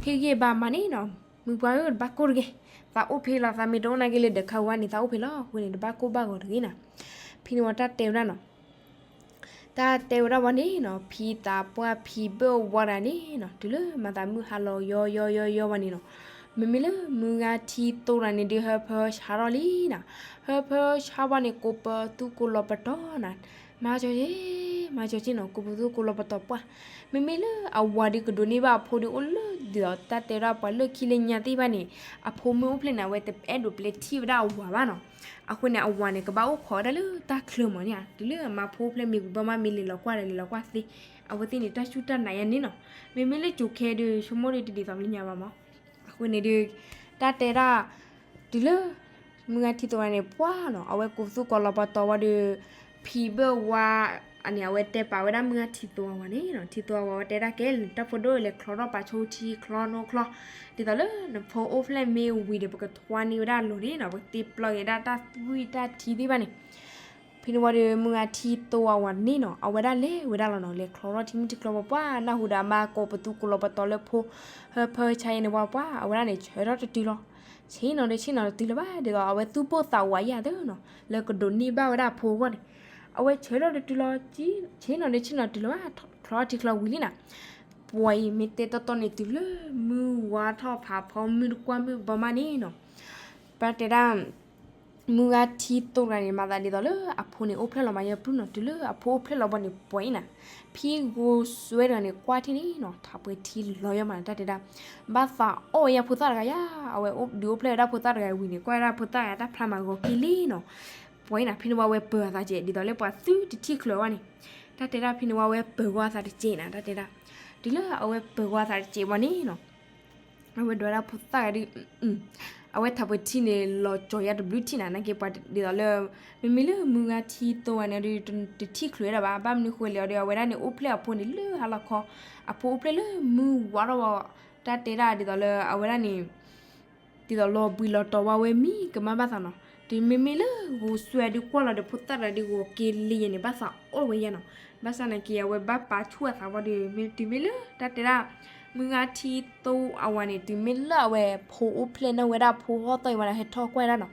ဟ့ၣ်ဂံၢ်ဘါမးန့ၣ်နီၤ, မုၢ်ပှၢ်ဧၢ တဘၣ်ကိၢ်တဂ့ၤ, သးအိၣ်ဖဲလီၤ, သးမ့ၢ်တအိၣ်နာ်က့လၢဒၢးခါဝါန့ၣ် သးအိၣ်ဖဲလီၤအဃိန့ၣ် တဘၣ်ကိၢ်ဘၣ်ဂီၤတဂ့ၤနီၤ. ဖဲန့ၣ်ဝံၤတၢ်တဲဝဲဒၣ်နီၤ တၢ်တဲဝဲဒၣ်ဝဲန့ၣ်နီၤ, ဖံသးပှၢ်ဖံဘၢၣ်ဝါတဂၤန့ၣ်နီၤ တုၤလၢမၤသးမုၢ်ဟါလီၤယီယီယီယီဝဲန့ၣ်နီၤ, မ့မ့ၢ်လၢမုၢ်ဂၤထံသိတဂၤန့ၣ်ဒုး ဟၢဖၢဆါထီၣ်လံနီၤ, ဟၢဖၢဆါဝဲန့ၣ် ကိးပသူကိးလီၤပတီၤနီၤ, မၤကၠီၤက့ၤ မၤကၠီၤက့ၤနီၤ, ကိးပသူကိးလီၤပတီၤပှၢ်, မ့မ့ၢ်လၢအဝၤဒုးကဒိးန့ၢ်ဘၣ်အဖိဒုးအိၣ်လၢဒ်သိးတၢ်တဲဝဲဒၣ်ပှၤလၢခံလၢညါသ့ၣ်တဖၣ်န့ၣ် အဖိမ့ၢ်အိၣ်ဖျဲၣ်န့ၣ် အဝဲတအဲၣ်ဒိးပျဲထံၣ်ဝဲဒၣ်အဝၤဘၣ်နီၤ. အဃိန့ၣ် အဝၤန့ၣ် ကဘၣ်အိၣ်ခိးဝဲဒၣ်လၢတၢ်ချၢမးန့ၣ်ဧါ, တုၤလၢအမါဖိအိၣ်ဖျဲၣ်မ့ၢ်ဂ့ၤဘၣ်မးမ့ၢ်လဲၤလီၤကွၢ်ဒီးလဲၤလီၤကွၢ်သ့, အဝဲသ့ၣ်န့ၣ် တၢ်စူၢ်တၢ်နာ်ယါန့ၣ်နီၤ. မ့မ့ၢ်လၢကၠိၤခဲဒုး ဆိကမိၣ်ဒုးတဒ်သိးလၢညါဘၣ်မး. အဃိန့ၣ်ဒုး တၢ်တဲဒၣ် တုၤလၢ မုၢ်ဂၤထံသိဝၤန့ၣ် ပှၢ်နီၤ အဝဲကိးပသူကိးလီၤပတီၤဝံၤဒီး ဖံဘၢၣ်ဝါန့ၣ် အဝဲတဲပာ်ဝဲဒၣ်မုၢ်ဂၤထံသိဝၤန့ၣ်နီၤ, ထံသိဝၤဝဲတဲဒၣ်ကဲ တၢ်ဖိဒိၣ်လဲၤချီထီၣ်ပာ်ဆိထံချီနိချီ, ဒ်သိးလၢနဖိအိၣ်ဖျဲၣ်မ့ၢ်ဝံၤဒီး ပကထွါန့ၢ်ဝဲဒၣ်အလီၢ်န့ၣ်နီၤ, ပကတ့ပျီက့ၤဒၣ်တၢ်သွံၣ်တၢ်ထံသ့ၣ်တဖၣ်န့ၣ် ဖဲန့ၣ်ဝံၤဒီး မုၢ်ဂၤထံသိဝၤန့ၣ်နီၤ အဝဲဒၣ်လဲၤဝဲဒၣ်လီၤနီၤ, လဲၤချီထီၣ်ထံမုၢ်ထံချီပှၢ်ပှၢ် နၢ်ဟူဒီးအမါကိးပသူကိးလီၤပတီၤလၢဖိ ဟၢဖၢဆါယဲန့ၣ်ပှၢ်ပှၢ် အဝဲဒၣ်န့ၣ် ဆၢထီၣ်တတုၤလီၤ. ဆ့ၣ်နီၤဒီးဆ့ၣ်နီၤတတုၤလၢၤဘၣ် ဒ်သိးအဝဲသူၣ်ပိၢ်သးဝးယၤသ့နီၤ လၢကဒိးန့ၢ်ဘၣ်ဝဲဒၣ်အဖိအဂီၢ်န့ၣ်, အဝဲဆၢထီၣ်တတုၤလီၤ, ဆ့ၣ်နီၤဒီးဆ့ၣ်နီၤတတုၤလၢၤဘၣ် ချီထီၣ်ထံချီဝံၤလံနီၤ. ပှၤအံၤမ့ၢ်တဲတီတီန့ၣ် တုၤလၢမုၢ်ဝါထီၣ်ဖးဖီမုၢ်တကွၢ်မုၢ်ဘီမးန့ၣ်နီၤ ပတဲဒၣ် မုၢ်ဂၤထံသိတဂၤန့ၣ် မၤသးဒ်သိးလၢအဖိန့ၣ်အိၣ်ဖျဲၣ်လီၤမးယဲၢ်ပျုၢ်နီၤ, တုၤလၢအဖိအိၣ်ဖျဲၣ်လီၤဘၣ်န့ၣ် ပှၤအံၤနီၤ ဖံဂိၤစွဲတဂၤန့ၣ် ကွၢ်ထံၣ်န့ၣ်နီၤ ထးပှဲၤထံလီၤယဲၢ်မးန့ၣ် တၢ်တဲဒၣ် ဘၣ်သးအီၣ်ဝဲယဲၢ်ဖိသၣ်တဂၤယါ, အဝဲဒုးအိၣ်ဖျဲၣ်ဝဲဒၣ်ဖိသၣ်တဂၤဝံၤန့ၣ် ကွၢ်ဝဲဒၣ်ဖိသၣ်တဂၤတၢ်ဖျါမးဂီၤက့ၤလံနီၤ. ပှၤအံၤနီၤ ဖဲန့ၣ်ဝံၤအဝဲပၢၤအသးကဲး ဒ်သိးလၢပှၤသုတထံၣ်ချုးအီၤဘၣ်န့ၣ်, တၢ်တဲဒၣ်ဖဲန့ၣ်ဝံၤအဝဲပၢၤဂီၤအသးတကဲးနီၤ တၢ်တဲဒၣ်, တုၤလၢအဝဲပၢၤဂီၤအသးတကဲးဝံၤန့ၣ်နီၤ အဝဲဒိးဝဲဒၣ်ဖိသၣ်ဂၤဒုး အဝဲထးပှဲၤထံန့ၣ် လီၤကၠီၤယါတဘျုးထံၣ်နၤ နာ်က့ပှၤဒ်သိးလၢ မ့မ့ၢ်လၢမုၢ်ဂၤထံသိဝဲန့ၣ်ဒီး တထံၣ်ချုးဝဲဒၣ်ဘၣ်, ဘၣ်မနုၤဃိလဲၣ်ဒီး အဝဲဒၣ်န့ၣ် အိၣ်ဖျဲၣ်အဖိန့ၣ် လၢဟါလီၤခီ, အဖိအိၣ်ဖျဲၣ်လၢမုၢ်ဝါထီၣ်ဘၣ်, တၢ်တဲဒၣ်ဒ်သိးလၢအဝဲဒၣ်န့ၣ် ဒ်သိးလီၤဘှံးလီၤတီၤဝဲမံၤကမၣ်ဘၣ်သးနီၤ, တုၤမ့မ့ၢ်လၢဂိၤစွဲဒုးကွၢ်လီၤဒီးဖိသၣ်တဂၤဒုးဂီၤက့ၤလံယဲန့ၣ် ဘၣ်သးအီၣ်ဝဲယဲနီၤ, ဘၣ်ဆၣ်နာ်က့အဝဲဘၣ်ပာ်ဆူၣ်အသးဝံၤဒီး မ့ၢ်တုၤမ့ၢ်လၢတၢ်တဲဒၣ် မုၢ်ဂၤထံသိအဝၤန့ၣ် တုၤမ့ၢ်လၢအဝဲဖိအိၣ်ဖျဲၣ်န့ၢ်ဝဲဒၣ်ဖိဟီၣ်သီအံၤဝဲန့ၣ် ဟဲထီၣ်ကွၢ်ဒၣ်နီၤ,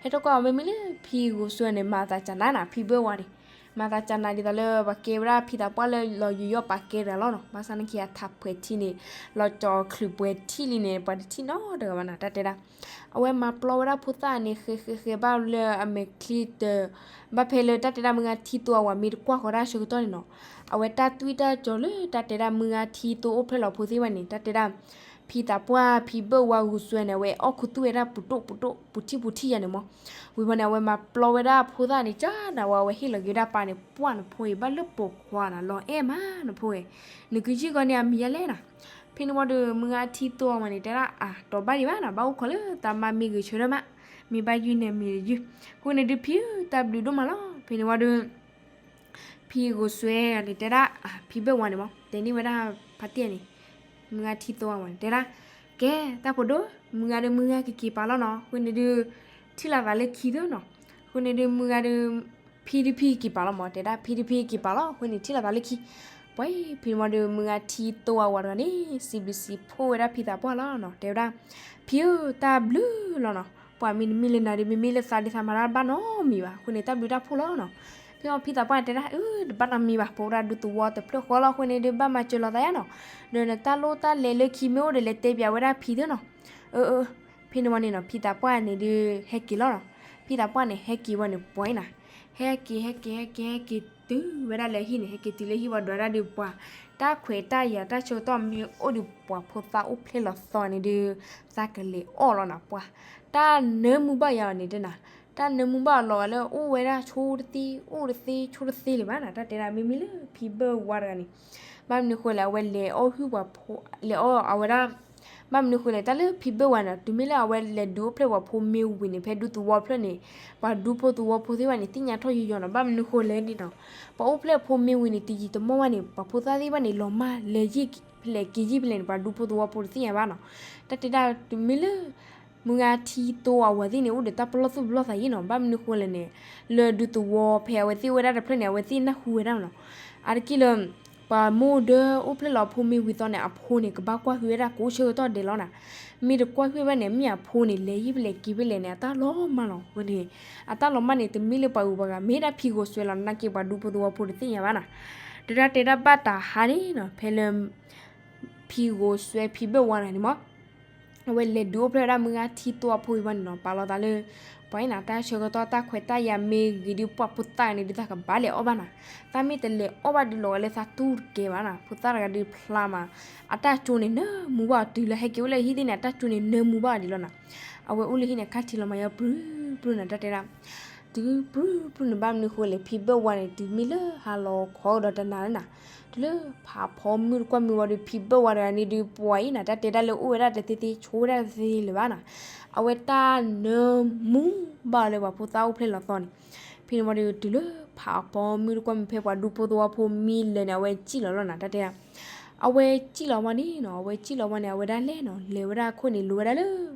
ဟဲထီၣ်ကွၢ်အီၤ မ့မ့ၢ်လၢဖံဂိၤစွဲန့ၣ် မၤသးကနးနီၤ ဖံဘၢၣ်ဝါန့ၣ်, မၤသးကနးဒ်သိးလၢ ပှၤကဲဝဲဒၣ်ဖံသးပှၢ်လၢလီၤယူးယီၣ်ပာ်ကဲတဂၤလီၤနီၤ, ဘၣ်ဆၣ်နာ်က့အထးပှဲၤထံန့ၣ် လီၤကၠီၤချုးပှဲၤထံလံန့ၣ် ပှၤတထံၣ်နီတဂၤဘၣ်နီၤ တၢ်တဲဒၣ် အဝဲမၤပျီဝဲဒၣ်ဖိသၣ်န့ၣ် ဃဲဃဲဃဲဘၣ်လၢအမဲာ်ချံတ ဘၣ်ဖဲလၢတၢ်တဲဒၣ်မုၢ်ဂၤထံသိအဝၤမ့ၢ်တကွၢ်ဃီၤတၢ်ဆၢကတီၢ်န့ၣ်နီၤ, အဝဲတၢ်သွံၣ်တၢ်ကၠီၤလၢတၢ်တဲဒၣ်မုၢ်ဂၤထံသိအိၣ်ဖျဲၣ်လီၤဖိသ့ၣ်ဝဲန့ၣ် တၢ်တဲဒၣ် ဖံသးပှၢ်ဖံဘၢၣ်ဝါဂိၤစွဲန့ၣ် အဝဲအီၣ်ခူသူၣ်ဝဲဒၣ်ပူၤတိၣ်ပူၤတိၣ် ပူၤထံၣ်ပူၤထံၣ်ယၤန့ၣ်မး, ဝံၤဘၣ်န့ၣ် အဝဲမၤပျီဝဲဒၣ်ဖိသၣ်န့ၣ် ကနးဝဲ အဝဲဟ့ၣ်လီၤက့ၤဝဲဒၣ်ပၢ်န့ၣ် ပှၢ်နဖိအံၤ ဘၣ်လၢပိာ်ခွါနၤ လီၤအဲၣ်မးနဖိဝဲ, နကယုၢ်ကီးန့ၢ်အမံၤယါလဲၣ်နီၤ, ဖဲန့ၣ်ဝံၤဒီး မုၢ်ဂၤထံသိအဝၤန့ၣ် တဲဒၣ်အါ တီၤဘၣ်ဒံးဘၣ်နီၤ ဘၣ်အိၣ်ခိးလၢတၢ်မါမ့ၢ်ဂ့ၤဆၢထၢၣ်မး, မ့ၢ်ဘၣ်ယုၢ်န့ၢ်အမံၤတယုၢ်, အဃိန့ၣ်ဒုးဖံဧၢ တၢ်ဘျုးဒိၣ်မးလီၤ, ဖဲန့ၣ်ဝံၤဒီး ဖံဂိၤစွဲန့ၣ်တဲဒၣ် ဖံဘၢၣ်ဝါန့ၣ်မး တဲန့ၢ်ဝဲဒၣ်ဖါတံၢ်န့ၣ်, မုၢ်ဂၤထံသိအဝၤန့ၣ် တဲဒၣ် ကဲ တၢ်ဖိဒိၣ် မုၢ်ဂၤဒီးမုၢ်ဂၤကက့ၤပာ်လီၤနီၤ, အဃိန့ၣ်ဒုး ထံၣ်လိာ်သးလၢခံသ့နီၤ, အဃိန့ၣ်ဒုးမုၢ်ဂၤဒီး ဖံဒုးဖံက့ၤပာ်လီၤမး တဲဒၣ် ဖံဒုးဖံက့ၤပာ်လီၤ အဃိန့ၣ်ထံၣ်လိာ်သးလၢခံ, ပှၤဖဲန့ၣ်ဝံၤဒီး မုၢ်ဂၤထံသိအဝၤတဂၤန့ၣ် စံးဘျုးစံးဖှိၣ်ဝဲဒၣ်ဖံသးပှၢ်လီၤနီၤ တဲဝဲဒၣ် ဖံဧၢ တၢ်ဘျုးလီၤနီၤ, ပှၤမ့ၢ်တမ့ၢ်လၢနၤဒီး မ့မ့ၢ်လၢသးဒ်သးမၤတၢ်ဘၣ်နီတမံၤဘၣ်, အဃိန့ၣ်တၢ်ဘျုးတၢ်ဖှိၣ်လီၤနီၤ, ဖဲဖံသးပှၢ်န့ၣ်တဲဒၣ် အၢ တဘၣ်နီတမံၤဘၣ်, ပဝဲဒၣ်ဒူသဝီတဖျၢၣ်ဃီလီၤ အဃိန့ၣ်ဒုးဘၣ်မၤစၢၤလိာ်သးယါနီၤ, ဒီးနတၢ်လိၣ်တၢ်လဲၤလၢခံမ့ၢ်အိၣ်ဒီး လဲၤတဲပၠးဝဲဒၣ်ဖံသ့နီၤ, အၢ အၢ ဖဲန့ၣ်ဝံၤန့ၣ်နီၤ ဖံသးပှၢ်န့ၣ်ဒုး ဟဲက့ၤလီၤနီၤ, ဖံသးပှၢ်န့ၣ် ဟဲက့ၤဝံၤန့ၣ် ပှၤအံၤနီၤ, ဟဲက့ၤ ဟဲက့ၤ ဟဲက့ၤ ဟဲက့ၤတုၤဝဲဒၣ်လၢဟံၣ်န့ၣ် ဟဲက့ၤတုၤလၢဟံၣ်ဝံၤဒီးဝဲဒၣ်ဒုးပှၤ, တၢ်ခွဲးတၢ်ယာ်တၢ်ဆၢကတီၢ်မ့ၢ်အိၣ်ဒီးပှၤဖိသၣ်အိၣ်ဖျဲၣ်လီၤသီန့ၣ်ဒုး သးကလဲၤအီၣ်လီၤနီၤ ပှၤ, တၢ်နၢမူဘၣ်ယၤအီၤန့ၣ်တနီၤ, တၢ်နၢမူဘၣ်အီၤလီၤဂာ်လၢအိၣ်ဝဲဒၣ်ဆိတသ့ အိၣ်တသ့ဆိတသ့လၢၤဘၣ်နီၤ, တၢ်တဲဒၣ်မ့မ့ၢ်လၢဖံဘၢၣ်ဝါတဂၤန့ၣ်, ဘၣ်မနုၤဃိလဲၣ် အဝဲလဲၤအီၣ်ဟုၣ်ပှၤဖိ, လဲၤအီၣ်အဝဲဒၣ် ဘၣ်မနုၤဃိလဲၣ် တၢ်လၢဖံဘၢၣ်ဝါန့ၣ် တုၤမ့ၢ်လၢအဝဲလဲၤဒုးအိၣ်ဖျဲၣ်ပှၤဖိမ့ၢ်ဝံၤန့ၣ် ဖဲဒူသဝီဖျၢၣ်န့ၣ် ပှၤဒူဖိသဝီဖိသ့ၣ်တဖၣ်န့ၣ် သ့ၣ်ညါထီၣ်ယိယိနီၤ. ဘၣ်မနုၤဃိလဲၣ်န့ၣ်နီၤ ပှၤအိၣ်ဖျဲၣ်ဖိမ့ၢ်ဝံၤန့ၣ် တယံာ်တမီၢ်ဘၣ်န့ၣ် ပှၤဖိသၣ်သ့ၣ်တဖၣ်န့ၣ် လီၤမၢ်လဲၤယံာ်ဖဲလဲၣ်က့ၤယံာ်ဖဲလဲၣ်န့ၣ် ပှၤဒူဖိသဝီဖိတသ့ၣ်ညါဘၣ်နီၤ. တၢ်တဲဒၣ်တုၤမ့ၢ်လၢ မုၢ်ဂၤထံသိအဝၤသ့ၣ်န့ၣ် အိၣ်ဒီးတၢ်ပလီၢ်သူၣ်ပလီၢ်သးယံာ်နီၤ. ဘၣ်မနုၤဃိလဲၣ်န့ၣ် လၢဒူသဝီဖဲအဝဲသ့ၣ်အိၣ်ဝဲဒၣ်တဖျၢၣ်န့ၣ် အဝဲသ့ၣ်နၢ်ဟူဝဲဒၣ်နီၤ. အါတက့ၢ်လၢ ပှၤမိၢ်ဒၢအိၣ်ဖျဲၣ်လီၤအဖိမ့ၢ်ဝံၤသီန့ၣ် အဖိန့ၣ် ကဘၣ်ကွၢ်ဟုၣ်ဝဲဒၣ်ကိးဆၢကတီၢ်ဒဲးလီၤနီၤ. မ့ၢ်တကွၢ်ဟုၣ်ဘၣ်န့ၣ် မ့ၢ်အဖိန့ၣ် လဲၤယံာ်ဖဲလဲၣ်က့ၤဖဲလဲၣ်န့ၣ် အတၢ်လီၤမၢ်လီၤဝဲန့ၣ်. အတၢ်လီၤမၢ်န့ၣ် တမ့ၢ်လၢပှၤဂုၤပှၤဂၤ မ့ၢ်ဒၣ်ဖံဂိၤစွဲလီၤ နာ်က့ပှၤဒူဖိသဝီဖိတသ့ၣ်ညါဘၣ်နီၤ. တၢ်တဲဒၣ်ဘၣ်တဟါန့ၣ်နီၤ ဖဲလၢ ဖံဂိၤစွဲဖံဘၢၣ်ဝါတဂၤန့ၣ်မး အဝဲလဲၤဒုးအိၣ်ဖျဲၣ်ဝဲဒၣ်မုၢ်ဂၤထံသိအဖိအံၤဘၣ်န့ၣ်နီၤ ပာ်လီၤသးလၢ ပှၤအံၤနၤ တၢ်ဆၢကတီၢ်တၢ်ခွဲးတၢ်ယာ်မ့ၢ်ဂ့ၤဒုး ပှၤဖိသၣ်တဂၤန့ၣ်ဒုး သးကဘၣ်လဲၤအီၣ်ဘၣ်နၤ. သးမ့ၢ်တလဲၤအီၣ်ဘၣ်ဒုး လီၤဂာ်လၢသးတူၢ်တကဲဘၣ်နၤ. ဖိသၣ်တဂၤဒုးဖျါမး အတၢ်ကၠိန့ၣ် နၢမူဘၣ်အီၤ တုၤလၢဟဲက့ၤအိၣ်လၢဟံၣ်သ့ၣ်န့ၣ် အတၢ်ကၠိန့ၣ် နၢမူဘၣ်အီၤဒံးလီၤနၤ. အဝဲအိၣ်လၢဟံၣ်န့ၣ် ခါထံလီၤမၤယီၤပြုၢ်ပြုၢ်နၤ တၢ်တဲဒၣ် တုၤပြုၢ်ပြုၢ်န့ၣ် ဘၣ်မနုၤဃိလဲၣ် ဖံဘၢၣ်ဝါန့ၣ် တုၤမ့ၢ်လၢဟါလီၤခီကဒီးတနၤလၢနၤ တုၤလၢဖးဖီမုၢ်တကွၢ်မုၢ်ဝံၤဒီး ဖံဘၢၣ်ဝါတဂၤန့ၣ်ဒုး ပှၤအံၤနၤ တၢ်တဲဒၣ်လၢအိၣ်ဝဲဒၣ်တသ့သ့ ဆိးဝဲဒၣ်တသ့သ့လၢၤဘၣ်နၤ. အဝဲတၢ်နၢမူဘၣ်အီၤလၢပှၤဖိသၣ်အိၣ်ဖျဲၣ်လီၤသီန့ၣ်. ဖဲန့ၣ်ဝံၤဒီး တုၤလၢဖးဖီမုၢ်တကွၢ်မုၢ် ဖဲပှၤဒူဖိသဝီဖိမံလၢာ်န့ၣ် အဝဲစံၣ်လီၤလီၤနၤ တၢ်တဲဒၣ် အဝဲစံၣ်လီၤဝဲန့ၣ်နီၤ အဝဲစံၣ်လီၤဝဲန့ၣ် အဝဲဒၣ်လဲၤနီၤ လဲၤဝဲဒၣ်အခိၣ်န့ၣ် လိၤဝဲဒၣ်လၢ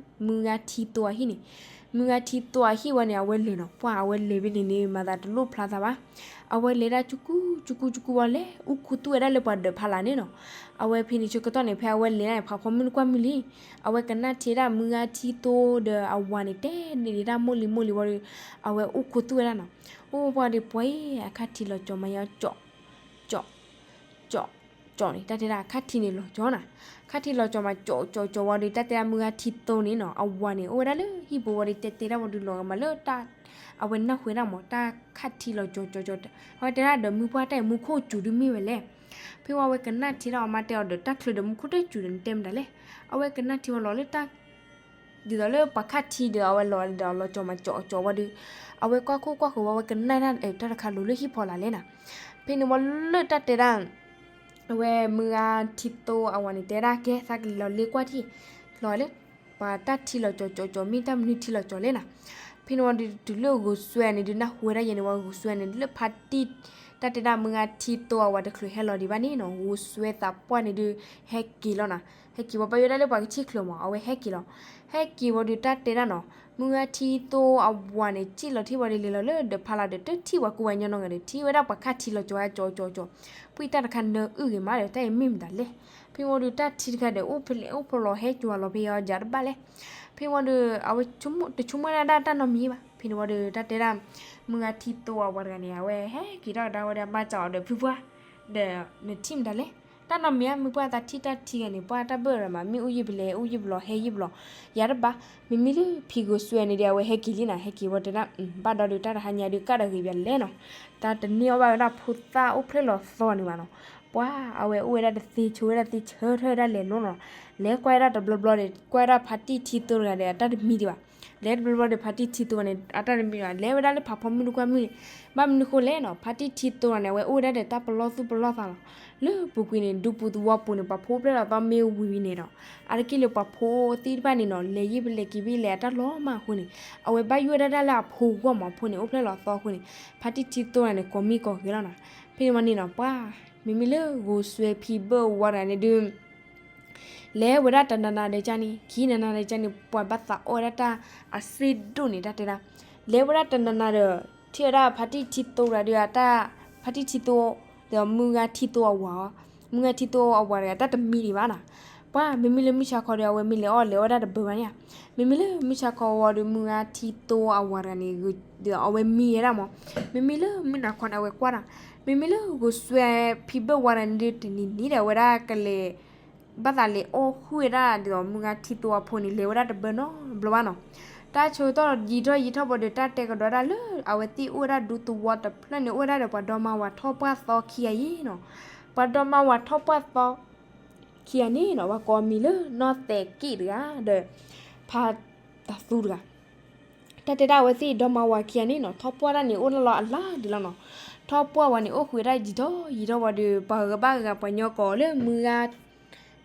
မုၢ်ဂၤထံသိအဟံၣ်န့ၣ်. မုၢ်ဂၤထံသိအဟံၣ်ဝံၤန့ၣ် အဝဲလဲၤနီၤ ပှၢ်အဝဲလဲၤဖဲန့ၣ်န့ၣ် မၤသးတလိၣ်ဖျါသးဘၣ်. အဝဲလဲၤဒၣ်ကူကူကူကူဝံၤ လဲၤအူခူသူၣ်ဝဲဒၣ်လၢပှၤဒၢးဖးလာ်န့ၣ်နီၤ. အဝဲဖဲန့ၣ်ဆၢကတီၢ်န့ၣ် ဖဲအဝဲလဲၤဒၣ်န့ၣ် ဖးဖီမုၢ်တကွၢ်မုၢ်လံ အဝဲကနၣ်ထံဒၣ်မုၢ်ဂၤထံသိဒီးအဝၤန့ၣ် တဲန့ၢ်ဒၣ်မိၢ်လံၤမိၢ်လံၤဝံၤဒီး အဝဲအူခူသူၣ်ဝဲဒၣ်နီၤ. အိၣ်ပှၢ်ဒီး ပှၤအံၤအခါထံလီၤကၠီၤမၤယီၤ ကၠီၤ ကၠီၤ ကၠီၤန့ၣ် တၢ်တဲဒၣ် အခါထံန့ၣ်လီၤကၠီၤနၤ. ခါထံလီၤကၠီၤမးကၠီၤကၠီၤကၠီၤဝံၤဒီး တၢ်တဲဒၣ်မုၢ်ဂၤထံသိန့ၣ်နီၤ အဝၤန့ၣ် အိၣ်ဝဲဒၣ်လၢဟံၣ်ပူၤဝံၤဒီး တဲတဲဒၣ်ဝံၤဒီး လီၤဂာ်မးလၢတၢ် အဝဲနၢ်ဟူဝဲဒၣ်မး တၢ်ခါထံလီၤကၠီၤကၠီၤကၠီၤ အဝဲတဲဒၣ်ဒီး မုၢ်ပှၢ်တၢ်အံၤမူခိၣ်စူၤဒုးမ့ၢ်ဝဲလဲၣ်. ဖဲဝံၤအဝဲကနၣ်ထံဒၣ်အမါတဲအီၤဒီး တၢ်ချုးဒီးမူခိၣ်တစူၤဒီး နတဲမတၤလဲၣ်. အဝဲကနၣ်ထံဝံၤလီၤလၢတၢ် ဒ်သိးလၢပှၤခါထံဒီး အဝဲလီၤဒီးအလီၤကၠီၤမးကၠီၤကၠီၤဝံၤဒီး အဝဲကွၢ်ခိၣ်ကွၢ်ဃၢၤဝံၤ အဝဲကနၣ်ဒၣ် တၢ်တခါလိၤလၢဟံၣ်ဖီလာ်လဲၣ်နၤ. ဖဲန့ၣ်ဝံၤလၢတၢ်တဲဒၣ် အဝဲမုၢ်ဂၤထံသိအဝၤန့ၣ် တဲဒၣ်ကဲ သးကလဲၤလီၤလ့ကွၢ်ထံၣ် လီၤလၢ ပှၤတၢ်ထံလီၤကၠီၤကၠီၤကၠီၤ မ့ၢ်တၢ်မနုၤထံလီၤကၠီၤလဲၣ်နၤ. ဖဲန့ၣ်ဝံၤဒီး တုၤလၢဂိၤစွဲန့ၣ်ဒုး နၢ်ဟူဝဲဒၣ်ယဲန့ၣ်ဝံၤ ဂိၤစွဲန့ၣ် လၢဖါတံၢ် တၢ်တဲဒၣ်မုၢ်ဂၤထံသိအဝၤတချုးဟဲလီၤဒံးဘၣ်န့ၣ်နီၤ ဂိၤစွဲသးပှၢ်န့ၣ်ဒုး ဟဲက့ၤလီၤနၤ. ဟဲက့ၤဝံၤ ဘၣ်ယိၣ်ဒၣ်လၢပှၤကထံၣ်ချုးမး အဝဲဟဲက့ၤလီၤ. ဟဲက့ၤဝံၤဒီး တၢ်တဲဒၣ်နီၤ မုၢ်ဂၤထံသိအဝၤန့ၣ် စံၣ်လီၤထံၣ်ဝံၤဒီး လဲၤလီၤလၢဒၢးဖးလာ်ဒီး တထံၣ်ပှၤကူပှၤကညီနီတဂၤဒီး ထံၣ်ဝဲဒၣ်ပှၤခါထံလီၤကၠီၤကၠီၤကၠီၤ ပှၤတၢ်တခါနၢအုၣ်ဂ့ၤမးဒီး တၢ်အံၤမ့ၢ်မတၤလဲၣ်. ဖဲဝံၤဒီး တၢ်ထံတခါဒီး အိၣ်ဖဲလဲၣ်အိၣ်ဖဲလဲၣ်ဟဲက့ၤဝံၤလီၤဖဲယၤတဘၣ်လဲၣ်. ဖဲဝံၤဒီး အဝဲတဆိကမိၣ်ဒၣ်တၢ်နီတမံၤဘၣ်. ဖဲန့ၣ်ဝံၤဒီး တၢ်တဲဒၣ် မုၢ်ဂၤထံသိအဝၤတဂၤန့ၣ် အဝဲဟဲက့ၤထီၣ်ကဒါဝဲဒီး အမါစံးအီၤဒီးဖုပှၢ် ဒီးနထံၣ်မတၤလဲၣ်. တၢ်နီတမံၤဧါ မုၢ်ပှၢ်သးထံၣ်တၢ်ထံဂၤန့ၣ် ပှၢ်တၢ်ဘၢၣ်ရၤမး မ့ၣ်အူယံၢ်ဖဲလဲၣ် အူယံၢ်ပလီၤ ဟဲယံၢ်ပလီၤ ယၤတဘၣ်. မ့မ့ၢ်လၢဖံဂိၤစွဲန့ၣ်ဒီး အဝဲဟဲက့ၤလံနၤ ဟဲက့ၤဝံၤတဲဒၣ် ဘၣ်ဒီးဒုး တၢ်တဟါညါဒုး ကၣ်ဒီးဂ့ၤဘၣ်လဲၣ်နီၤ. တၢ်တန့ၢ်အီၣ်ဘၣ်ဝဲဒၣ်ဖိသၣ်အိၣ်ဖျဲၣ်လီၤသီန့ၣ်ဘၣ်နီၤ. ပှၤအဝဲအိၣ်ဝဲဒၣ်တသ့ ဆိးဝဲဒၣ်သ့ ဆၢထၢၣ်ဝဲဒၣ်လဲၤလိၤနီၤ. လဲၤကွၢ်ဝဲဒၣ်တဘျီဘျီဒီး ကွၢ်ဝဲဒၣ်ဖါတံၢ်ထံသိတဂၤဒီး အတၢ်တမံဒံးဘၣ်. လဲၤတဘျီဘျီဒီး ဖါတံၢ်ထံသိန့ၣ် အတၢ်တမံဒံးဘၣ် လဲၤဝဲဒၣ်လၢဖးဖီမုၢ်တကွၢ်မုၢ်န့ၣ် ဘၣ်မနုၤဃိလဲၣ်နီၤ ဖါတံၢ်ထံသိတဂၤန့ၣ် အဝဲအိၣ်ဝဲဒၣ်ဒီးတၢ်ပလီၢ်သူၣ်ပလီၢ်သးလီၤ. လၢပူၤကွံာ်န့ၣ် ဒူပူၤသဝီပူၤန့ၣ် ပှၤဖိအိၣ်ဖျဲၣ်လီၤသီမ့ၢ်ဝံၤဝံၤန့ၣ်ဒီး အါတက့ၢ်လၢပှၤဖိသ့ၣ်တဖၣ်န့ၣ်နီၤ လဲၤယံၢ်ဖဲလဲၣ်က့ၤဖဲလဲၣ် အတၢ်လီၤမၢ်အဃိန့ၣ် အဝဲဘၣ်ယိၣ်ဝဲဒၣ်တၢ်လၢအဖိဂီၢ်မး အဖိန့ၣ် အိၣ်ဖျဲၣ်လီၤသီအဃိန့ၣ် ဖါတံၢ်ထံသိန့ၣ် ကိးမံၤကိးဂၤလီၤနီၤ. ဖဲန့ၣ်ဝံၤန့ၣ်နီၤ ပှၤ မ့မ့ၢ်လၢဂိၤစွဲဖံဘၢၣ်ဝါတဂၤန့ၣ်ဒုး လဲၤဝဲဒၣ်တနၤနၤဒီးကၢ်န့ၣ် ခံနၤနၤဒီးကၢ်န့ၣ် ပှၤဘၣ်သးအီၣ်ဝဲဒၣ်တၢ်အစ့ဒိၣ်န့ၣ် တၢ်တဲဒၣ် လဲၤဝဲဒၣ်တနၤနၤဒီး ထံၣ်ဝဲဒၣ်ဖါတံၢ်ထံသိတဂၤဒီး အတၢ် ဖါတံၢ်ထံသိ ဒီးမုၢ်ဂၤထံသိအဝၤအီၤ မုၢ်ဂၤထံသိအဝၤတဂၤ တၢ်တမံဒံးဘၣ်နီၤ. ပှၤ မ့မ့ၢ်လၢမုၢ်ဆါခီဒီး အဝဲမ့ၢ်လဲၤအီၣ်လဲၤအီၣ်တၢ်တဘၢဘၣ်န့ၣ်ဧါ. မ့မ့ၢ်လၢမုၢ်ဆါခီဝံၤဒီး မုၢ်ဂၤထံသိအဝၤတဂၤန့ၣ် ဒီးအဝဲမံဝဲဒၣ်မး. မ့မ့ၢ်လၢမုၢ်နၤခီန့ၣ် အဝဲကွၢ်တၢ် မ့မ့ၢ်လၢဂိၤစွဲဖံဘၢၣ်ဝါတဂၤန့ၣ်ဒီး တနံၤနံၤဒီး အဝဲဒၣ်ကလဲၤ ဘၣ်သးလဲၤအီၣ်ဟုၣ်ဝဲဒၣ်ဒီး မုၢ်ဂၤထံသိအဖိန့ၣ် လဲၤဝဲဒၣ်တဘၢနီတဘျီဘၣ်နီၤ. တၢ်ဆၢကတီၢ်ယံာ်ထီၣ်ယံာ်ထီၣ်ဘၣ်ဒီး တၢ်တဲကဒီးဒၣ်လၢ အဝဲသ့ၣ်အိၣ်ဝဲဒၣ်ဒူသဝီတဖျၢၣ်န့ၣ် အိၣ်ဝဲဒၣ်ဒီးပှၤဒီမါဝၤထီၣ်ပှၢ်သီခံဂၤအံၤနီၤ. ပှၤဒီမါဝၤထီၣ်ပှၢ်သီခံဂၤန့ၣ်နီၤ ပှၤကိးအမံၤလၢ နီၢ်သဲးက့ၣ်တဂၤဒီး ဖါတၢ်သူတဂၤ တၢ်တဲဒၣ်အဝဲသ့ၣ်ဒီမါဝၤခံဂၤန့ၣ်နီၤ ထီၣ်ပှၢ်တၢ်န့ၣ် အိၣ်လၢလီၤအလါဒံးလီၤနီၤ. ထီၣ်ပှၢ်ဝဲန့ၣ် အိၣ်ဃုာ်ဝဲဒၣ်ယံာ်ထီၣ်ယံာ်ထီၣ်ဝံၤဒီး ပှၤဂၤဘၣ်ဂၤပှၤညီကိးအီၤလၢမုၢ်ဂၤ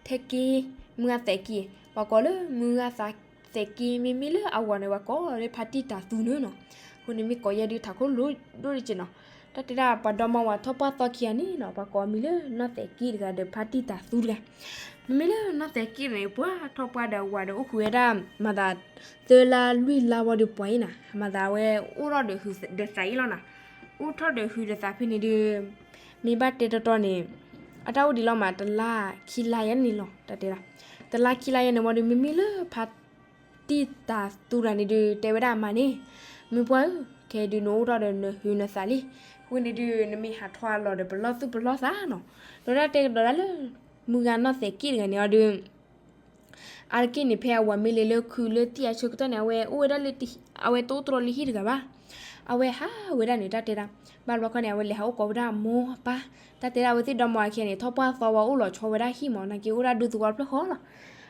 ထဲက့ မုၢ်ဂၤသဲးက့ ပှၤကိးလၢမုၢ်ဂၤသးသဲးက့ မ့မ့ၢ်လၢအဝၤန့ၣ် ပှၤကိးလၢဖါတံၢ်တၤသူန့ၣ်နီၤ. အဃိန့ၣ်မ့ၢ်ကိးယဲဒုးထးခိၣ်လိၤဒိၣ်တက့ၢ်နီၤ. တၢ်တဲဒၣ်ပှၤဒီမါဝၤထီၣ်ပှၢ်သီခံဂၤန့ၣ်နီၤ ပှၤကိးအမံၤလၢနီၢ်သဲးက့တဂၤဒီးဖါတံၢ်တၤသူတဂၤ. မ့မ့ၢ်လၢနီၢ်သဲးက့န့ၣ် ပှၤထီၣ်ပှၢ်ဒီးအဝၤဒီးအိၣ်ဃုာ်ဝဲဒၣ် မၤသး သၢလါလွံၢ်လါဝံၤဒီးပှၤအံၤနီၤ မၤသးအဝဲအိၣ်ထီၣ်ဒီးဟုးဒီးသးအံၤလီၤနီၤ. အိၣ်ထီၣ်ဒီးဟုးဒီးသးဖဲန့ၣ်ဒုး မ့ၢ်ဘၣ်တဲတီတီန့ၣ် အတၢ်အိၣ်ဒံးလီၤမး တလါခံလါယဲန့ၣ်လီၤ တၢ်တဲဒၣ်. တလါခံလါယဲန့ၣ်ဝံၤဒီး မ့မ့ၢ်လၢဖါတံၢ်တၤသူတဂၤန့ၣ်ဒုး တဲဝဲဒၣ်အမါန့ၣ်, မုၢ်ပှၢ်ဧၢ, ခဲဒုးနအိၣ်ထီၣ်ဒီးနဟုးနသးလံ. အဃိန့ၣ်ဒုး နမ့ၢ်ဟးထီၣ်အလီၢ်ဒီးပလီၢ်သူၣ်ပလီၢ်သးနီၤ. ဒီးတၢ်တဲကဒီးဒၣ်လၢ မုၢ်ဂၤနီၢ်သဲးက့တဂၤန့ၣ်အီၤဒုး အါတက့ၢ်န့ၣ် ဖဲအဝၤမ့ၢ်လဲၤလၢခုးလၢသ့ၣ်အဆၢကတီၢ်န့ၣ် အဝဲအိၣ်ဝဲဒၣ်လၢ အဝဲတအိၣ်တြီလၢဟံၣ်တဂၤဘၣ်. အဝဲဟးဝဲဒၣ်န့ၣ် တၢ်တဲဒၣ်, ဘၣ်ဘျီခီန့ၣ် အဝဲလဲၤဟးအိၣ်ကိးဝဲဒၣ်အမိၢ်အပၢ်, တၢ်တဲဒၣ်အဝဲသ့ၣ်ဒီမါဝၤခံဂၤန့ၣ် ထီၣ်ပှၢ်သီဝံၤအိၣ်လီၤဆီဝဲဒၣ်ဟံၣ်မး နာ်က့အိၣ်ဒၣ်ဒူသဝီဖျၢၣ်ဃီလီၤ.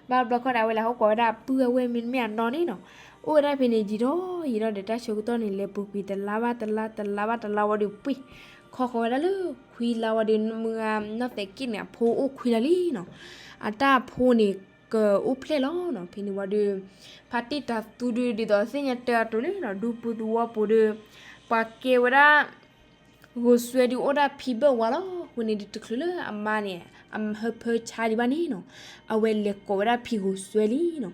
ဘၣ်ဘျီခီန့ၣ် အဝဲလဲၤဟးအိၣ်ကိးဝဲဒၣ်ပုၢ်အဝဲၢ်မ့တမ့ၢ်အနီၢ်န့ၣ်နီၤ. အိၣ်ဝဲဒၣ်ဖဲန့ၣ်ယံာ်ထီၣ်ယံာ်ထီၣ်ဒီး တၢ်ဆၢကတီၢ်န့ၣ် လဲၤပူၤကွံာ်တလါဘၣ်တလါ တလါဘၣ်တလါဝံၤဒီးပှ့ၤ, ခီဃီၤဝဲဒၣ်လၢခွံလါဝံၤဒီး မုၢ်ဂၤနီၢ်သဲးက့န့ၣ် အဖိအိၣ်ခွံလါလံနီၤ. အတၢ်အဖိန့ၣ် ကအိၣ်ဖျဲၣ်လီၤနီၤ. ဖဲန့ၣ်ဝံၤဒီး ဖါတံၢ်တၤသူဒုး ဒ်သိးသ့ၣ်ညါတၢ်အသိးန့ၣ်နီၤ ဒူပူၤသဝီပူၤဒီး ပှၤကဲဝဲဒၣ် ဂိၤစွဲဒုးအိၣ်ဒၣ်ဖံဘၢၣ်ဝါလီၤ. အဃိန့ၣ်ဒုး တချုးလၢအမါန့ၣ် အဟၢဖၢဆါဒံးဘၣ်န့ၣ်နီၤ, အဝဲလဲၤကိးဝဲဒၣ်ဖံဂိၤစွဲလံနီၤ.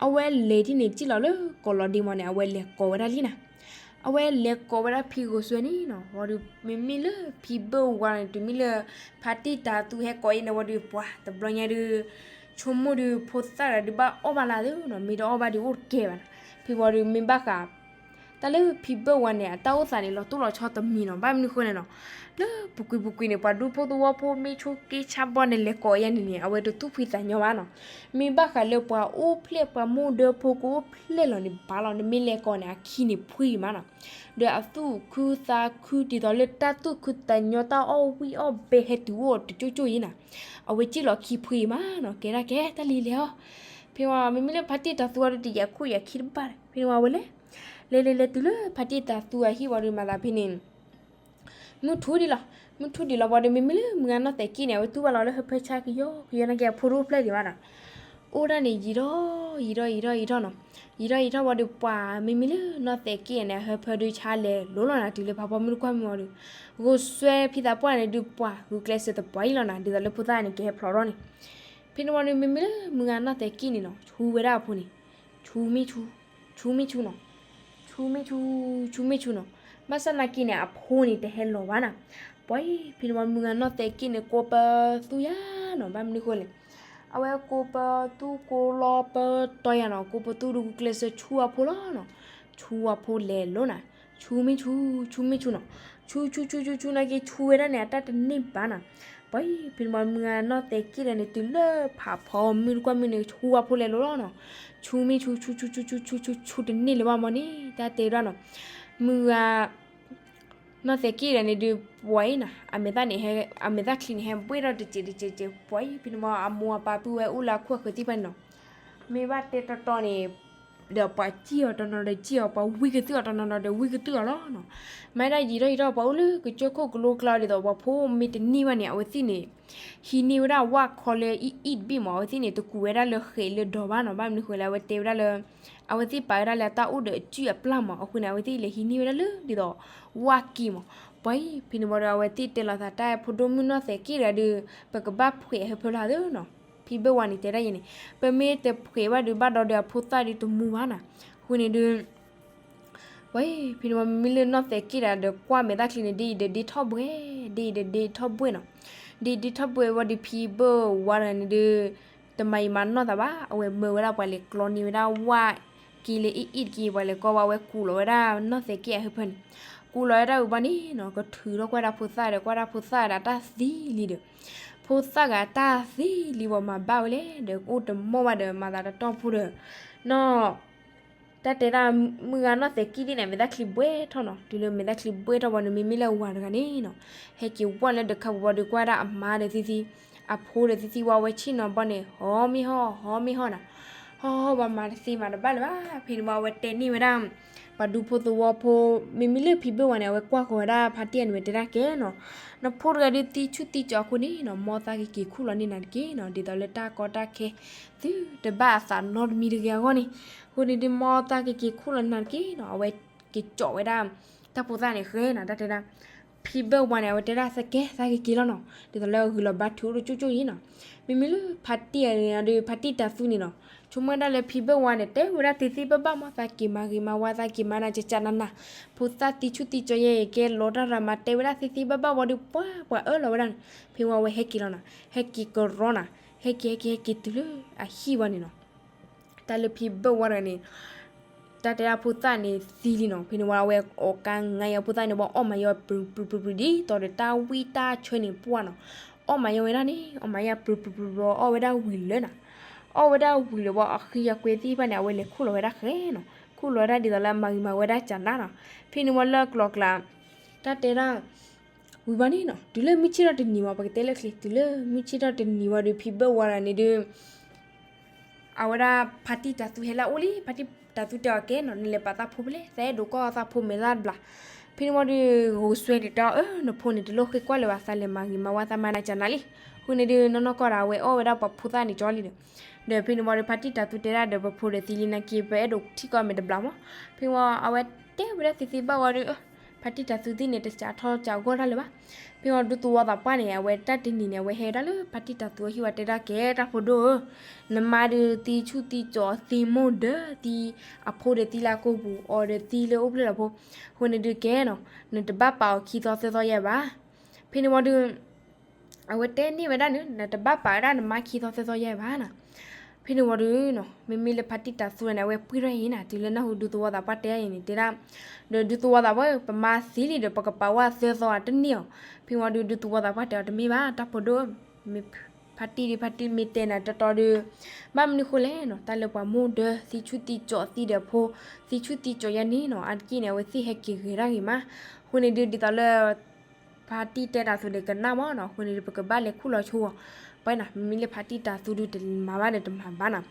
အဝဲလဲၤဒ်န့ၣ် စံၣ်လီၤလၢကိးလီၤဒ့မးန့ၣ် အဝဲလဲၤကိးဝဲဒၣ်လံနီၤ. အဝဲလဲၤကိးဝဲဒၣ်ဖံဂိၤစွဲန့ၣ်နီၤ, ဝံၤဒီးမ့မ့ၢ်လၢဖံဘၢၣ်ဝါန့ၣ် တုၤမ့ၢ်လၢ ဖါတံၢ်တၤသူဟဲကိးအံၤန့ၣ်ဝံၤဒီး ပှၤတဘျီညါဒုး ဆိကမိၣ်ဒုး ဖိသၣ်တဂၤဒုးဘၣ်အီၣ်ဘၣ်လၢ်သ့နီၤ, မ့ၢ်တအီၣ်ဘၣ်ဒုးအိၣ်တကဲဘၣ်နီၤ. ဖဲဝံၤဒီးမ့ၢ်ဘၣ်ဃး တၢ်လၢဖံဘၢၣ်ဝါန့ၣ် အတၢ်အိၣ်သးန့ၣ် လီၤတိၢ်လီၤဆီတမံၤနီၤ, ဘၣ်မနုၤဃိလဲၣ်နီၤ, လၢပူၤကွံာ်ပူၤကွံာ်န့ၣ် ပှၤဒူဖိသဝီဖိမ့ၢ်ဆိက့ဆါဘီန့ၣ် လဲၤကိးယဲန့ၣ်န့ၣ် အဝဲတသူၣ်ဖှံသးညီဘၣ်နီၤ. မ့ၢ်ဘၣ်ဃးလၢပှၤအိၣ်ဖျဲၣ် ပှၤမိၢ်ဒၢဖိကအိၣ်ဖျဲၣ်လီၤန့ၣ် ဘၣ်လီၤ, နမ့ၢ်လဲၤကိးန့ၣ် အခံန့ၣ်ဖှံမးနီၤ. ဒီးအသူၣ်ခုသးခု ဒ်သိးလၢတၢ်သူၣ်ခုသးညီ တၢ်အီၣ်ဝံၣ်အီၣ်ဘဲဟဲတုၤအိၣ်တကၠိကၠိအံၤနီၤ, အဝဲစံၣ်လီၤခံဖှံမးနီၤ, ကဲဒၣ်ကဲတၢ်လံၤလဲၤအီၤ. ဖဲဝံၤ မ့မ့ၢ်လၢဖါတံၢ်တၤသူဝံၤဒီး တယံာ်ခိၣ်ယံာ်ခံတဘၣ်, ဖဲန့ၣ်ဝံၤ အဝဲလဲၤ လဲၤလဲၤလဲၤတုၤလၢဖါတံၢ်တၤသူအဟံၣ်ဝံၤဒီး မၤသးဖဲန့ၣ် မုၢ်ထူၣ်ဒံးလီၤ, မုၢ်ထူၣ်ဒံးလီၤဝံၤဒီး မ့မ့ၢ်လၢမုၢ်ဂၤနီၢ်သဲးက့န့ၣ် အဝဲတူၢ်ဘၣ်လီၤလၢဟၢဖၢဆါကယီကယီနာ်က့ အဖိတအိၣ်ဖျဲၣ်ဒံးဘၣ်နီၤ. အိၣ်ဒၣ်န့ၣ် ယံာ်ထီၣ် ယံာ်ထီၣ် ယံာ်ထီၣ် ယံာ်ထီၣ်နီၤ, ယံာ်ထီၣ်ယံာ်ထီၣ်ဝံၤဒီး ပှၤမ့မ့ၢ်လၢနီၢ်သဲးက့န့ၣ် အဟၢဖၢဒုးဆါလဲၤလိၤလီၤနီၤ, တုၤလၢဖးဖီမုၢ်တကွၢ်မုၢ်ဝံၤဒီး ဂိၤစွဲဖံသးပှၢ်န့ၣ်ဒုး ပှၤဂုာ်ကျဲးစၢးသပှၢ်အံၤလီၤနီၤ, ဒ်သိးလၢဖိသၣ်န့ၣ် ကဟဲဖျိးထီၣ်န့ၣ်. ဖဲန့ၣ်ဝံၤဒီး မ့မ့ၢ်လၢမုၢ်ဂၤနီၢ်သဲးက့န့ၣ်နီၤ ဆူဝဲဒၣ်အဖိန့ၣ် ဆူမ့ၢ်ဆူ ဆူမ့ၢ်ဆူနီၤ, ဆူမ့ၢ်ဆူ ဆူမ့ၢ်ဆူနီၤ, ဘၣ်ဆၣ်နာ်က့န့ၣ် အဖိန့ၣ်တဟဲလီၤဘၣ်နီၤ. ပှၤအံၤ ဖဲန့ၣ်ဝံၤ မုၢ်ဂၤနီၢ်သဲးက့န့ၣ် ကိးပသူယါနီၤ, ဘၣ်မနုၤဃိလဲၣ်, အဝဲကိးပသူကိးလီၤပတီၢ်ယါနီၤ, ကိးပသူဒီးဂုာ်ကျဲးစၢးဆူအဖိလီၤနီၤ, ဆူအဖိလဲၤလိၤနီၤ, ဆူမ့ၢ်ဆူ ဆူမ့ၢ်ဆူနီၤ, ဆူဆူဆူဆူဆူနာ်က့ ဆူဝဲဒၣ်န့ၣ် အတၢ်တန့ၢ်ဘၣ်နီၤ. ပှၤအံၤ ဖဲန့ၣ်ဝံၤ မုၢ်ဂၤနီၢ်သဲးက့ဒီးန့ၣ် တုၤလၢဖးဖီမုၢ်တကွၢ်မုၢ်န့ၣ် ဆူအဖိလဲၤလိၤလီၤနီၤ, ဆူမ့ၢ်ဆူ ဆူဆူဆူဆူဆူဆူ တန့ၢ်လၢၤဘၣ်မးန့ၣ် တၢ်တဲဒၣ်နီၤ. မုၢ်ဂၤ နီၢ်သဲးက့ဒီးန့ၣ်ဒုး ပှၤအံၤနီၤ အမဲာ်သၣ်န့ၣ် အမဲာ်သၣ်ချံန့ၣ် ဟဲဘှဲၣ်ထီၣ်တစဲးတစဲးတစဲး, ပှၤအံၤ ဖဲန့ၣ်ဝံၤ အမိၢ်အပၢ်ပုၢ်ဝဲၢ်အိၣ်လၢအခိၣ်အဃၢၤသ့ၣ်တဖၣ်န့ၣ်နီၤ, မ့ၢ်ဘၣ်တဲတီတီန့ၣ် ဒီးပှၤစံၣ်အီၤတနီၤဒီးစံၣ်အီၤ, ပှၤဝံကသုၣ်အီၤတနီၤနီၤဒီးဝံကသုၣ်အီၤလီၤနီၤ. မ့ၢ်ဒၣ်ယံာ်ထီၣ်ယံာ်ထီၣ် ပှၤအိၣ်လၢကစၢၢ်ခိၣ်ကလိကျါဒ်သိး ပှၤဖိမ့ၢ်တန့ၢ်ဘၣ်န့ၣ် အဝဲသ့ၣ်န့ၣ် ဟံးန့ၢ်ဝဲဒၣ်ဝၣ်ခီလၢအံၣ်အံၣ်တဘ့ၣ်မး, အဝဲသ့ၣ်န့ၣ် တကူးဝဲဒၣ်လၢဃဲးလၢဒီးဘၣ်နီၤ, ဘၣ်မနုၤဃိလဲၣ် အဝဲတဲဝဲဒၣ်လၢ အဝဲသ့ၣ်ပာ်ဝဲဒၣ်လၢအတၢ်အိၣ်ဒီးအစုအပျၢ်မး, အဃိန့ၣ် အဝဲသ့ၣ်လဲၤဟံးန့ၢ်ဝဲဒၣ်လၢဒ်သိး ဝၣ်က့မး. ပှၤအံၤ ဖဲန့ၣ်ဝံၤဒီး အဝဲသ့ၣ်တဲလိာ်သးတၢ် ဖိဒိၣ်မုၣ်နီၢ်သဲးက့တဂၤဒီး ပကဘၣ်ဖှဲးအဟၢဖၢလီၤသ့နီၤ. ဖံဘၢၣ်ဝါန့ၣ်တဲဒၣ်ယဲန့ၣ် ပမ့ၢ်တဖှဲးဘၣ်ဒုး ဘၣ်ဒီးဒီးအဖိသၣ်ဒုးတမူဘၣ်နီၤ. အဃိန့ၣ်ဒုး ပှၤအံၤ ဖဲန့ၣ်ဝံၤ မ့မ့ၢ်လၢနီၢ်သဲးက့တဂၤဒီး ကွၢ်မဲာ်သၣ်ချံန့ၣ် ဒ်အံၤဒီးဒ့ထီၣ်ဘှဲၣ်, ဒ်အံၤဒီးဒ့ထီၣ်ဘှဲၣ်နီၤ. ဒ်အံၤဒ့ထီၣ်ဘှဲၣ်ဝံၤဒီး ဖံဘၢၣ်ဝါတဂၤန့ၣ်ဒုး တမၤယံာ်မၤနီၢ်သးဘၣ်, အဝဲမၢဝဲဒၣ်ပှၤလဲၤကျီန့ၢ်ဝဲဒၣ်ဝၣ်က့လၢအံၣ်အံၣ်တက့ၢ်, ပှၤလဲၤကျီဝဲ အဝဲကူးလီၤဝဲဒၣ်နီၢ်သဲးက့အဟၢဖၢန့ၣ်, ကူးလီၤဝဲဒၣ်ဝံၤဘၣ်န့ၣ်နီၤ ကထုးထီၣ်ကွၢ်ဒၣ်ဖိသၣ်ဒီး ကွၢ်ဒၣ်ဖိသၣ်ဒီးတၢ်သံလံဒီး ဖိသၣ်ဂၤတၢ်သံလံဝံၤ မၤဘၣ်ဝဲလဲၣ်ဒီး အိၣ်တမီၢ်ဘၣ်ဒီး မၤသးတတီၢ်ဖိဒီး နီၢ် တၢ်တဲဒၣ် မုၢ်ဂၤနီၢ်သဲးက့ဒ်န့ၣ် မဲာ်သၣ်ချံဘှဲၣ်ထီၣ်နီၤ. တုၤလၢမဲာ်သၣ်ချံဘှဲၣ်ထီၣ်ဝံၤန့ၣ် မ့မ့ၢ်လၢအဝၤတဂၤန့ၣ်နီၤ ဟဲက့ၤဝဲလၢဒၢးခါပူၤဝံၤဒီး ကွၢ်ဒၣ်အမါဒီးသံသံ အဖိဒီးသံသံဝံၤ အဝဲဆ့ၣ်နီၤဘီန့ၣ် ဟီမ့ၢ်ဟီၣ် ဟီမ့ၢ်ဟီၣ်နီၤ. ဟီၣ်ဟီၣ် ပှၤမၤတသ့မၤတဘၣ်လၢၤဘၣ်. ဖဲန့ၣ်ဝံၤ အဝဲတဲန့ၢ်ဝဲဒၣ် ပှၤဒူဖိသဝီဖိ မ့မ့ၢ်လၢဖံဘၢၣ်ဝါန့ၣ် အဝဲကွၢ်ဃီၤဝဲဒၣ်ဖါတံၢ်အံၤန့ၣ် ဝဲတဲဒၣ်ကဲနီၤ, နဖိတဂၤဒုးသံဆူၣ်သံကၠီအဃိန့ၣ်နီၤ, မ်သးကက့ၤခူၣ်လီၤန့ၢ်နၤတက့ၢ်နီၤ, ဒ်သိးလၢတၢ်ကီတၢ်ခဲ သုတဘၣ်အသးနီတမံၤတဂ့ၤအဂီၢ်န့ၣ်, အဃိန့ၣ်ဒုး မ်သးကက့ၤခူၣ်လီၤန့ၢ်နၤတက့ၢ်နီၤ, အဝဲက့ၤကၠီးဝဲဒၣ် တၢ်ဖိသၣ်န့ၣ်ဃဲနီၤ, တၢ်တဲဒၣ် ဖံဘၢၣ်ဝါန့ၣ် အဝဲတဲဒၣ်သကဲ သးကက့ၤလီၤနီၤ, ဒ်သိးလၢအဂုၤလီၤဘါထုးအိၣ်တကၠိကၠိအံၤနီၤ, မ့မ့ၢ်လၢဖါတံၢ်အံၤန့ၣ်ဒီး ဖါတံၢ်တၤသူန့ၣ်နီၤ, ဆိကမိၣ်ဝဲဒၣ်လၢဖံဘၢၣ်ဝါန့ၣ် တဲဝဲဒၣ်သ့သ့ဘၣ်ဘၣ် မ်သးက့ၤမၤဂ့ၤမၤဝါ သးက့ၤမၤနၤကကနနၤ, ဖိသၣ်သံဆူၣ်သံကၠီယဲအံၤ ကဲလီၤတၢ်ရၤမၤ တဲဝဲဒၣ်သ့သ့ဘၣ်ဘၣ်ဝံၤဒီး ပှၤပှၤအၢၣ်လီၤဝဲဒၣ်န့ၣ်, ဖဲဝံၤအဝဲဟဲက့ၤလီၤနီၤ, ဟဲက့ၤကရီနီၤ, ဟဲက့ၤ ဟဲက့ၤ ဟဲက့ၤတုၤလၢအဟံၣ်ဝံၤန့ၣ်နီၤ တၢ်လၢဖံဘၢၣ်ဝါတဂၤန့ၣ် တၢ်တဲဒၣ်ဖိသၣ်န့ၣ်သံလံနီၤ, ဖဲန့ၣ်ဝံၤအဝဲအီၣ်ကါငါအဖိသၣ်န့ၣ် ဝံၤအီၣ်မၤယီၤ ပြူၤပြူၤပြူၤ ဒ်သိးဒီးတၢ်ဝံၣ်တၢ်ဆၢန့ၣ်ပှၢ်နီၤ, အီၣ်မၤယီၤဝဲဒၣ်န့ၣ် အီၣ်မၤယီၤ ပြူၤပြူၤပြူၤ အီၣ်ဝဲဒၣ်ဝံၤလၢနီၤ, အီၣ်ဝဲဒၣ်ဝံၤလၢဝံၤ အဃံအကွဲသ့ၣ်တဖၣ်န့ၣ် အဝဲလဲၤခူၣ်လီၤဝဲဒၣ်ဃဲနီၤ, ခူၣ်လီၤဝဲဒၣ်ဒ်သိးလၢမၤဂ့ၤမၤဝါဝဲဒၣ်ကနါနီၤ, ဖဲန့ၣ်ဝံၤလၢကျိၤကျါ တၢ်တဲဒၣ် ဝံၤဘၣ်န့ၣ်နီၤ, တုၤလၢမုၢ်ဆ့ၣ်ထီၣ်တနံၤဝံၤ ပကတဲလၢချ့ တုၤလၢမုၢ်ဆ့ၣ်ထီၣ်တနံၤဝံၤဒီး ဖံဘၢၣ်ဝါတဂၤန့ၣ်ဒီး အဝဲဒၣ်ဖါတံၢ်တၤသူဟဲလၢအအိၣ်လံ, ဖါတံၢ်တၤသူတဲအီၤကဲနီၤ, နလဲၤပာ်သးဖိဖဲလဲၣ်, သးအဲၣ်ဒိးကွၢ်အီၤသးဖိမဲာ်သၣ်တဘျီ, ဖဲန့ၣ်ဝံၤဒီး ဂိၤစွဲန့ၣ်တဲအီၤ အၢ နဖိန့ၣ် တလိၣ်ဃ့ကွၢ်လၢၤဘၣ်, သးလဲၤမၤဂ့ၤမၤဝါ သးမၤနၤကနါလံ, အဃိန့ၣ်ဒီး နီၢ်နီၢ်ကီၢ်ဒီး အဝဲအီၣ်ဝဲဒၣ်ပှၤဖိသၣ်န့ၣ်ကၠီလံဒီး ဒီးဖဲန့ၣ်ဝံၤဒီး ဖါတံၢ်တၤသူတဲဒၣ်ဒီး ပဖိဒီးသံလံနာ်က့ ပအဲၣ်ဒိးထံၣ်ကီးမဲာ်တဘျီမး, ဖဲဝံၤအဝဲတဲဝဲဒၣ်သ့သ့ဘၣ်ဝံၤဒီး ဖါတံၢ်တၤသူသ့ၣ်န့ၣ် တစးထီၣ်စးဂီၢ်တၢ်လၢၤဘၣ်, ဖဲဝံၤဒူသဝီသးပှၢ်န့ၣ် အဝဲတၢ်တနံၤန့ၣ် အဝဲဟဲဝဲဒၣ်လၢဖါတံၢ်တၤသူအဟံၣ်ဝံၤတဲဒၣ်ကဲ တၢ်ဖိဒိၣ်ဧၢ, နမါဒီးသံဆူၣ်သံကၠီသံမိၢ်ဒၢသံ, အဖိဒီးသံလၢကိာ်ပူၤ အီၤဒီးသံလၢအိၣ်ဖျဲၣ်လီၤဖိ, အဃိန့ၣ်ဒုးကဲနီၤ, နတဘၣ်ပာ်အီၤခံသီသၢသီယဲဘၣ်, ဖဲန့ၣ်ဝံၤဒီး အဝဲတဲန့ၢ်ဝဲဒၣ်န့ၣ် နတဘၣ်ပာ်ဝဲဒၣ်နမါခံသီသၢသီယဲဘၣ်နီၤ, ဖဲန့ၣ်ဝံၤဒီးနီၤ မ့မ့ၢ်လၢဖါတံၢ်တၤသူန့ၣ် အဝဲပှံၢ်ထီၣ်ယံၤနၤ တုၤလၢနၢ်ဟူဒူသဝီသးပှၢ်တဲယဲန့ၣ် တဲဒၣ်, ဒီးဒူသဝီသးပှၢ် ပမါသံလံဒီး ပကပာ်ဝဲသၢသီအတန့ၢ်အီၤ, ဖဲဝံၤဒီးဒူသဝီသးပှၢ်တဲအီၤတမ့ၢ်ဘၣ် တၢ်ဖိဒိၣ်, ဖါတံၢ်ဒုး ဖါတံၢ်မ့ၢ်တဲနၤတီတီဒီး ဘၣ်မနုၤဃိလဲၣ်နီၤ တၢ်လၢပှၤမိၢ်ဒၢသံဆူၣ်သံကၠီသံဒီးအဖိ, သံဆူၣ်သံကၠီယဲန့ၣ်နီၤ အါတက့ၢ်န့ၣ် အဝဲသ့ၣ်ဟဲက့ၤဂဲၤတၢ်ဂ့ၤမး, အဃိန့ၣ်ဒုးဒ်သိးလၢ ဖါတံၢ်တဲတၤသူန့ၣ်ကနၣ်မးနီၤ အဃိန့ၣ်ဒုး ပကဘၣ်လဲၤခူၣ်လီၤဆိအီၤ, ပှၤနီၤ မ့မ့ၢ်လၢဖါတံၢ်တၤသူဒုးတမၤဘၣ်ဒီးတမၤဘၣ်နီၤ,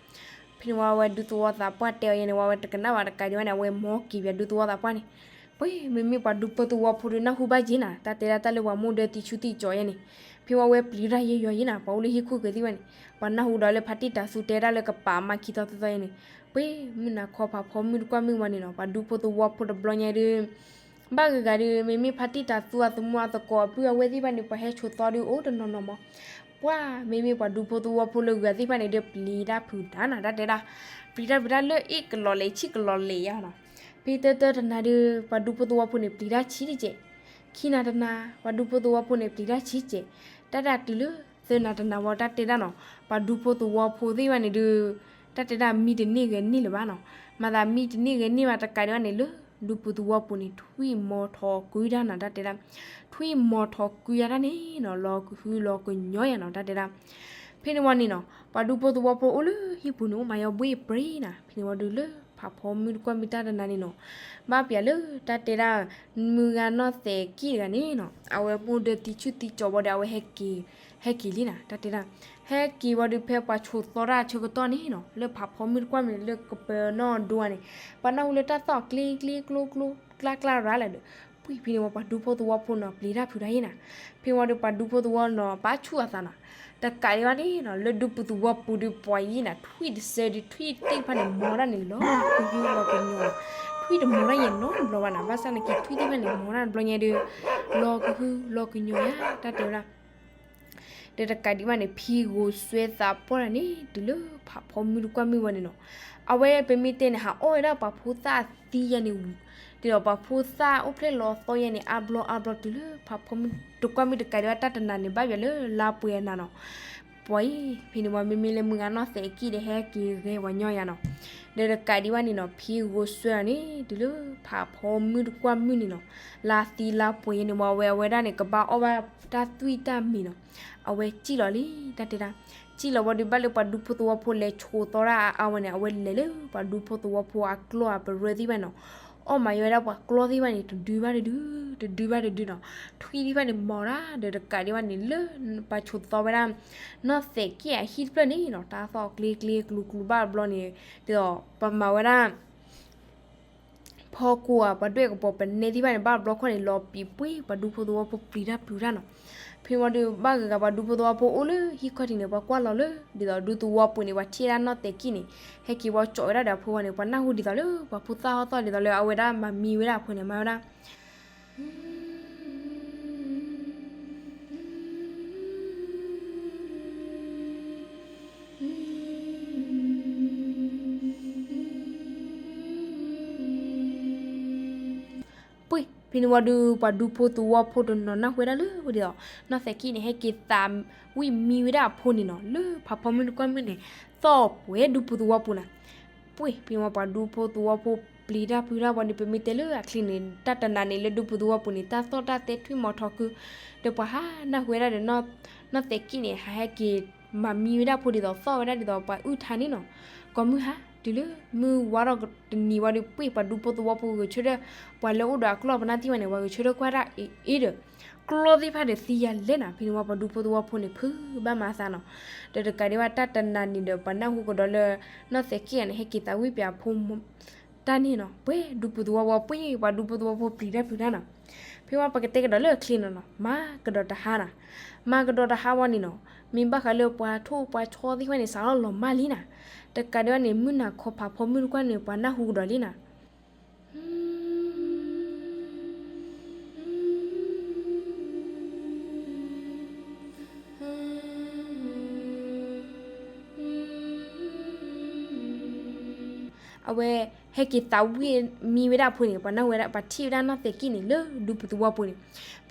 ဖဲန့ၣ်ဝံၤဝဲဒူသဝီသးပှၢ်တဲအီၤယဲန့ၣ် ဝံၤဝဲတကနၣ်ဘၣ်တကးဒံးဘၣ်န့ၣ် အဝဲမီက့ၤဘၣ်ဒူသဝီသးပှၢ်န့ၣ်, ပှၤမ့မ့ၢ်ပှၤဒူဖိသဝီဖိဒုးနၢ်ဟူဘၣ်က့ၤနၤ တၢ်တဲဒၣ်တၢ်လၢပှၤမိၢ်ဒၢသံဆူၣ်သံကၠီယဲန့ၣ်, ဖဲဝံၤဝဲပျံၤတၢ်ယဲယီၤယဲနၤ ပှၤအိၣ်လၢဟံၣ်ခိၣ်ဃဲသ့ၣ်ဘၣ်န့ၣ်, ပှၤနၢ်ဟူဒီးလၢဖါတံၢ်တၤသူတဲဒၣ်လၢကပာ်အမါခံသီသၢသီယဲန့ၣ်, ပှၤမုၢ်နၤခီဖးဖီမုၢ်တကွၢ်မုၢ်ဝံၤန့ၣ်နီၤ ပှၤဒူဖိသဝီဖိတဘျီညါဒုး ဘၣ်ဂ့ၤဂၤဒီး မ့မ့ၢ်ဖါတံၢ်တၤသူအသမူအသကိးအပုၢ်အဝဲၢ်သ့ၣ်တဖၣ်န့ၣ် ပှၤဟဲဆိးသီဒုးအိၣ်တနီၤနီၤမး, ပှၤမ့မ့ၢ်ပှၤဒူဖိသဝီဖိလၢဂၤသ့ၣ်တဖၣ်န့ၣ်ဒီး ပျံၤတၢ်ဖုးတၢ်နီၤ တၢ်တဲဒၣ်, ပျံၤတၢ်ဖုးတၢ်လၢအ့ၣ်ကလီၤလဲၤဆံၣ်ကလီၤလဲၤယါနီၤ, ဖဲတၢတၢတနၤဒုး ပှၤဒူဖိသဝီဖိန့ၣ် ပျံၤတၢ်ဆံးတကဲး, ခံနၤတနၤ ပှၤဒူဖိသဝီဖိန့ၣ် ပျံၤတၢ်ဆံးတကဲး, တၢ်တၢ်တုၤလၢသၢနၤတနၤဝံၤ တၢ်တဲဒၣ်နီၤ ပှၤဒူဖိသဝီဖိသ့ၣ်တဖၣ်န့ၣ်ဒုး တၢ်တဲဒၣ်မံတန့ၢ်ဂဲၤန့ၢ်လၢၤဘၣ်နီၤ, မၤသးမံတန့ၢ်ဂဲၤန့ၢ်ဘၣ်တကးဒံးဘၣ်န့ၣ် လၢဒူပူၤသဝီပူၤန့ၣ် ထွံၣ်မီၤထီၣ်ကွံာ်တၢ်နီၤ တၢ်တဲဒၣ်, ထွံၣ်မီၤထီၣ်ကွံာ်ယါတၢ်န့ၣ်နီၤ လီၤကဟုလီၤကညီယါနီၤ တၢ်တဲဒၣ်, ဖဲန့ၣ်ဝံၤန့ၣ်နီၤ ပှၤဒူဖိသဝီဖိအိၣ်လၢဟံၣ်ပူၤန့ၣ် အိၣ်မၤယီၤဘှ့ၣ်ပြ့ၤနၤ ဖဲန့ၣ်ဝံၤဒုးလၢဖးဖီမုၢ်တကွၢ်မုၢ်တၢ်တနၤန့ၣ်နီၤ, ဘၣ်ပျံၤလၢတၢ်တဲဒၣ် မုၢ်ဂၤနီၢ်သဲးကံၢ်တဂၤန့ၣ်နီၤ အဝဲမိၢ်ဒၢသံဆူၣ်သံကၠီဘၣ်ဒီး အဝဲဟဲက့ၤ ဟဲက့ၤလံနၤ တၢ်တဲဒၣ်, ဟဲက့ၤဝံၤဒုးဖဲပှၤဆိးသီတၢ်ဆၢကတီၢ်န့ၣ်နီၤ လၢဖးဖီမုၢ်တကွၢ်မုၢ်န့ၣ် လၢကပၢၤနီၢ်ဒိဧါန့ၣ်, ပှၤနၢ်ဟူလၢတၢ်သီၣ်ကျ့ကျ့ကျိကျိ ကျါကျါရၤလၢာ်ဒီး, ပှၤဖဲန့ၣ်ဝံၤပှၤဒူဖိသဝီဖိနီၤ ပျံၤတၢ်ဖုးတၢ်ယါနၤ, ဖဲဝံၤဒီးပှၤဒူဖိသဝီနီၤ ပာ်ဆူၣ်အသးနီၤ, တကးဒံးဘၣ်န့ၣ်နီၤ လၢဒူပူၤသဝီပူၤဒုးပှၤယါနၤ ထွံၣ်တစဲးဒုး ထွံၣ်သ့ၣ်တဖၣ်န့ၣ် မီၤတၢ်န့ၣ် လီၤကဟုလီၤကညီၤ, ထွံၣ်တမီၤတၢ်ယဲနီတဘျီဘၣ်နၤ ဘၣ်ဆၣ်နာ်က့ ထွံၣ်သ့ၣ်တဖၣ်န့ၣ် မီၤတၢ်တဘျီညါဒုး လီၤကဟုလီၤကညီၤယါ တၢ်တဲဝဲဒၣ် ဒီးတကးဒံးဘၣ်န့ၣ် ဖံဂိၤစွဲသးပှၢ်တဂၤန့ၣ် တုၤလၢဖးဖီမုၢ်တကွၢ်မုၢ်ဝံၤန့ၣ်နီၤ, အဝဲပမ့ၢ်တဲန့ၣ် ဟးအီၣ်ဝဲဒၣ်ပှၤဖိသၣ်သံယါန့ၣ်, ဒီးပှၤဖိသၣ်အိၣ်ဖျဲၣ်လီၤသီယါန့ၣ် အါဘျီအါဘျီတုၤလၢဖးဖီမုၢ် တကွၢ်မုၢ်တကးဒံးဘၣ်တၢ်တနၤန့ၣ် ဘၣ်ယွၤလၢလါပှဲၤအနၤနီၤ, ပှၤအံၤ ဖဲန့ၣ်ဝံၤမ့မ့ၢ်လၢမုၢ်ဂၤနီၢ်သဲးကံၢ်ဒီးဟဲက့ၤဂဲၤပှၤညီယါနီၤ, ဒီးတကးဒံးဘၣ်န့ၣ်နီၤ ဖံဂိၤစွဲတဂၤန့ၣ် တုၤလၢဖးဖီမုၢ်တကွၢ်မုၢ်န့ၣ်နီၤ, လါသံလါပှဲၤယါန့ၣ်ဝံၤ အဝဲအဝဲဒၣ်န့ၣ် ကဘၣ်အီၣ်ဘၣ်တၢ်သွံၣ်တၢ်မံၤနီၤ, အဝဲစံၣ်လီၤလံ တၢ်တဲဒၣ်, စံၣ်လီၤဝံၤဒုးဘၣ်လၢပှၤဒူဖိသဝီဖိလဲၤဆိးသီတၢ်အါအါဝဲန့ၣ် အဝဲလဲၤလၢပှၤဒူဖိသဝီဖိအကျီၢ်အပရၢသ့ၣ်တဖၣ်နီၤ, အီၣ်မၤယွၤဝဲဒၣ်ပှၤကျီၢ်သ့ၣ်တဖၣ်န့ၣ် တဒုဘၣ်တဒု, တဒုဘၣ်တဒုနီၤ, ထွံၣ်သ့ၣ်တဖၣ်န့ၣ်မီၤတၢ် ဒီးတကးဒံးဘၣ်န့ၣ် လၢပှၤဆိးသီဝဲဒၣ် နီၢ်သဲးကံၢ်အဟံၣ်တဖျၢၣ်န့ၣ်နီၤ တၢ်သီၣ်ကျ့ကျ့ကျူကျူဘၣ်ဘျီန့ၣ်, ဒီးပမၤဝဲဒၣ် ဖီကွၢ်ဧါ ပှၤဒွဲၣ်ကပီၤပနဲသ့ၣ်တဖၣ်န့ၣ် ဘၣ်ဘျီခီန့ၣ် လီၤပံာ်ပှ့ၤ ပှၤဒူဖိသဝီဖိပျံၤတၢ်ဖုးတၢ်နီၤ. ဖဲန့ၣ်ဝံၤဒီး ဘၣ်ဂၤဂၤပှၤဒူဖိသဝီဖိအိၣ်လၢဟံၣ်ခီၣ်ထံးန့ၣ် ပှၤကွၢ်လီၤလၢ ဒ်သိးဒူသဝီပူၤန့ၣ် ပှၤထံၣ်ဝဲဒၣ်နီၢ်သဲးကံၢ်န့ၣ် ဟဲက့ၤဝဲကၠီးဝဲဒၣ်ဒီးအဖိဝဲန့ၣ် ပှၤနၢ်ဟူဒ်သိးလၢ ပှၤဖိသၣ်ဟီၣ်သီၣ်ဒ်သိးလၢအဝဲဒၣ်မၤမံဝဲဒၣ်အဖိန့ၣ် မၤဝဲဒၣ် ပှ့ၤ ဖဲန့ၣ်ဝံၤဒီး ပှၤဒူဖိသဝီဖိတနီၤနၢ်ဟူဝဲဒၣ်လၢ ဒ်သိး နီၢ်သဲးကံၢ်န့ၣ် ဟဲက့ၤသးဝံၣ်မံဝဲဒၣ်အဖိန့ၣ်နီၤ လၢဖးဖီမုၢ်တကွၢ်မုၢ်န့ၣ် သီၣ်ပှဲၤဒူဖိသဝီပူၤနီၤ. ပှ့ၤ ဖဲန့ၣ်ဝံၤပှၤဒူဖိသဝီဖိပျံၤတၢ်ဖုးတၢ်ဝံၤဒီး ပမ့ၢ်တဲလၢအချံန့ၣ် တၢ်တနၤန့ၣ်လၢဒူဖိသဝီပူၤန့ၣ် တၢ်သီၣ်တၢ်သဲထွံၣ်မီၤထီကု ဒီးပှၤဟးနၢ်ဟူဝဲဒၣ်ဒီး နီၢ်သဲးကံၢ်န့ၣ် ဟးဟဲက့ၤမၤမံဝဲဒၣ်ဖိဒ်သိး သီၣ်ဝဲဒၣ်ဒ်သိးပှၤအုၣ်ထါန့ၣ်နီၤ. ကိးမုၢ်ဟါ တုၤလၢမုၢ်ဝါထီၣ်တနံၤဝံၤဒီး ပှ့ၤပှၤဒူဖိသဝီဖိဂဲၤဆၢထၢၣ် ပှၤလၢအိၣ်ဒီးအကျီၢ်ပနၢ်သ့ၣ်တဖၣ်န့ၣ် ပှၤဂဲၤဆၢထၢၣ်ကွၢ်ဒၣ်အ့ၣ်ဒီး ကျီၢ်သ့ၣ်တဖၣ်ဒီးသံယၤလဲၣ်နီၤ. ဖဲန့ၣ်ဝံၤပှၤဒူဖိသဝီဖိန့ၣ် ဖုးဘၣ်မၤအသးနီၤ. ဒီးတကးဒံးဘၣ်တၢ်တနၤန့ၣ်ဒီး ပှၤနၢ်ဟူကဒီးလၢ နီၢ်သဲးကံၢ်န့ၣ် ဟဲက့ၤသးဝံၣ်ပှၤအဖိ တၢ်န့ၣ်နီၤ ပှ့ၤဒူဖိသဝီဖိ ပှ့ၤပှၤဒူဖိသဝီဖိပျံၤတၢ်ဖုးတၢ်နီၤ. ဖဲဝံၤပကတဲကဒီးလၢအချံနီၤနီၤ မၤကဒီးတဟါနီၤ. မၤကဒီးတဟါဝံၤန့ၣ်နီၤ မ့ၢ်ဘၣ်ဃးလၢပှၤထိၣ်ပှၤဆီသ့ၣ်တဖၣ်န့ၣ် စးထီၣ်လီၤမၢ်လံနီၤ. တကးဒံးဘၣ်န့ၣ် မုၢ်နၤခီဖးဖီမုၢ်တကွၢ်န့ၣ် ပှၤနၢ်ဟူကဒီးလံနီၤ အဝဲဟဲက့ၤသးဝံၣ်မံဝဲဒၣ်အဖိန့ၣ် ပှၤနၢ်ဟူဝဲဒၣ် ပှၤထံၣ်ဝဲဒၣ်နီၢ်သဲးကံၢ်န့ၣ် လၢဒူဖိသဝီဖိန့ၣ်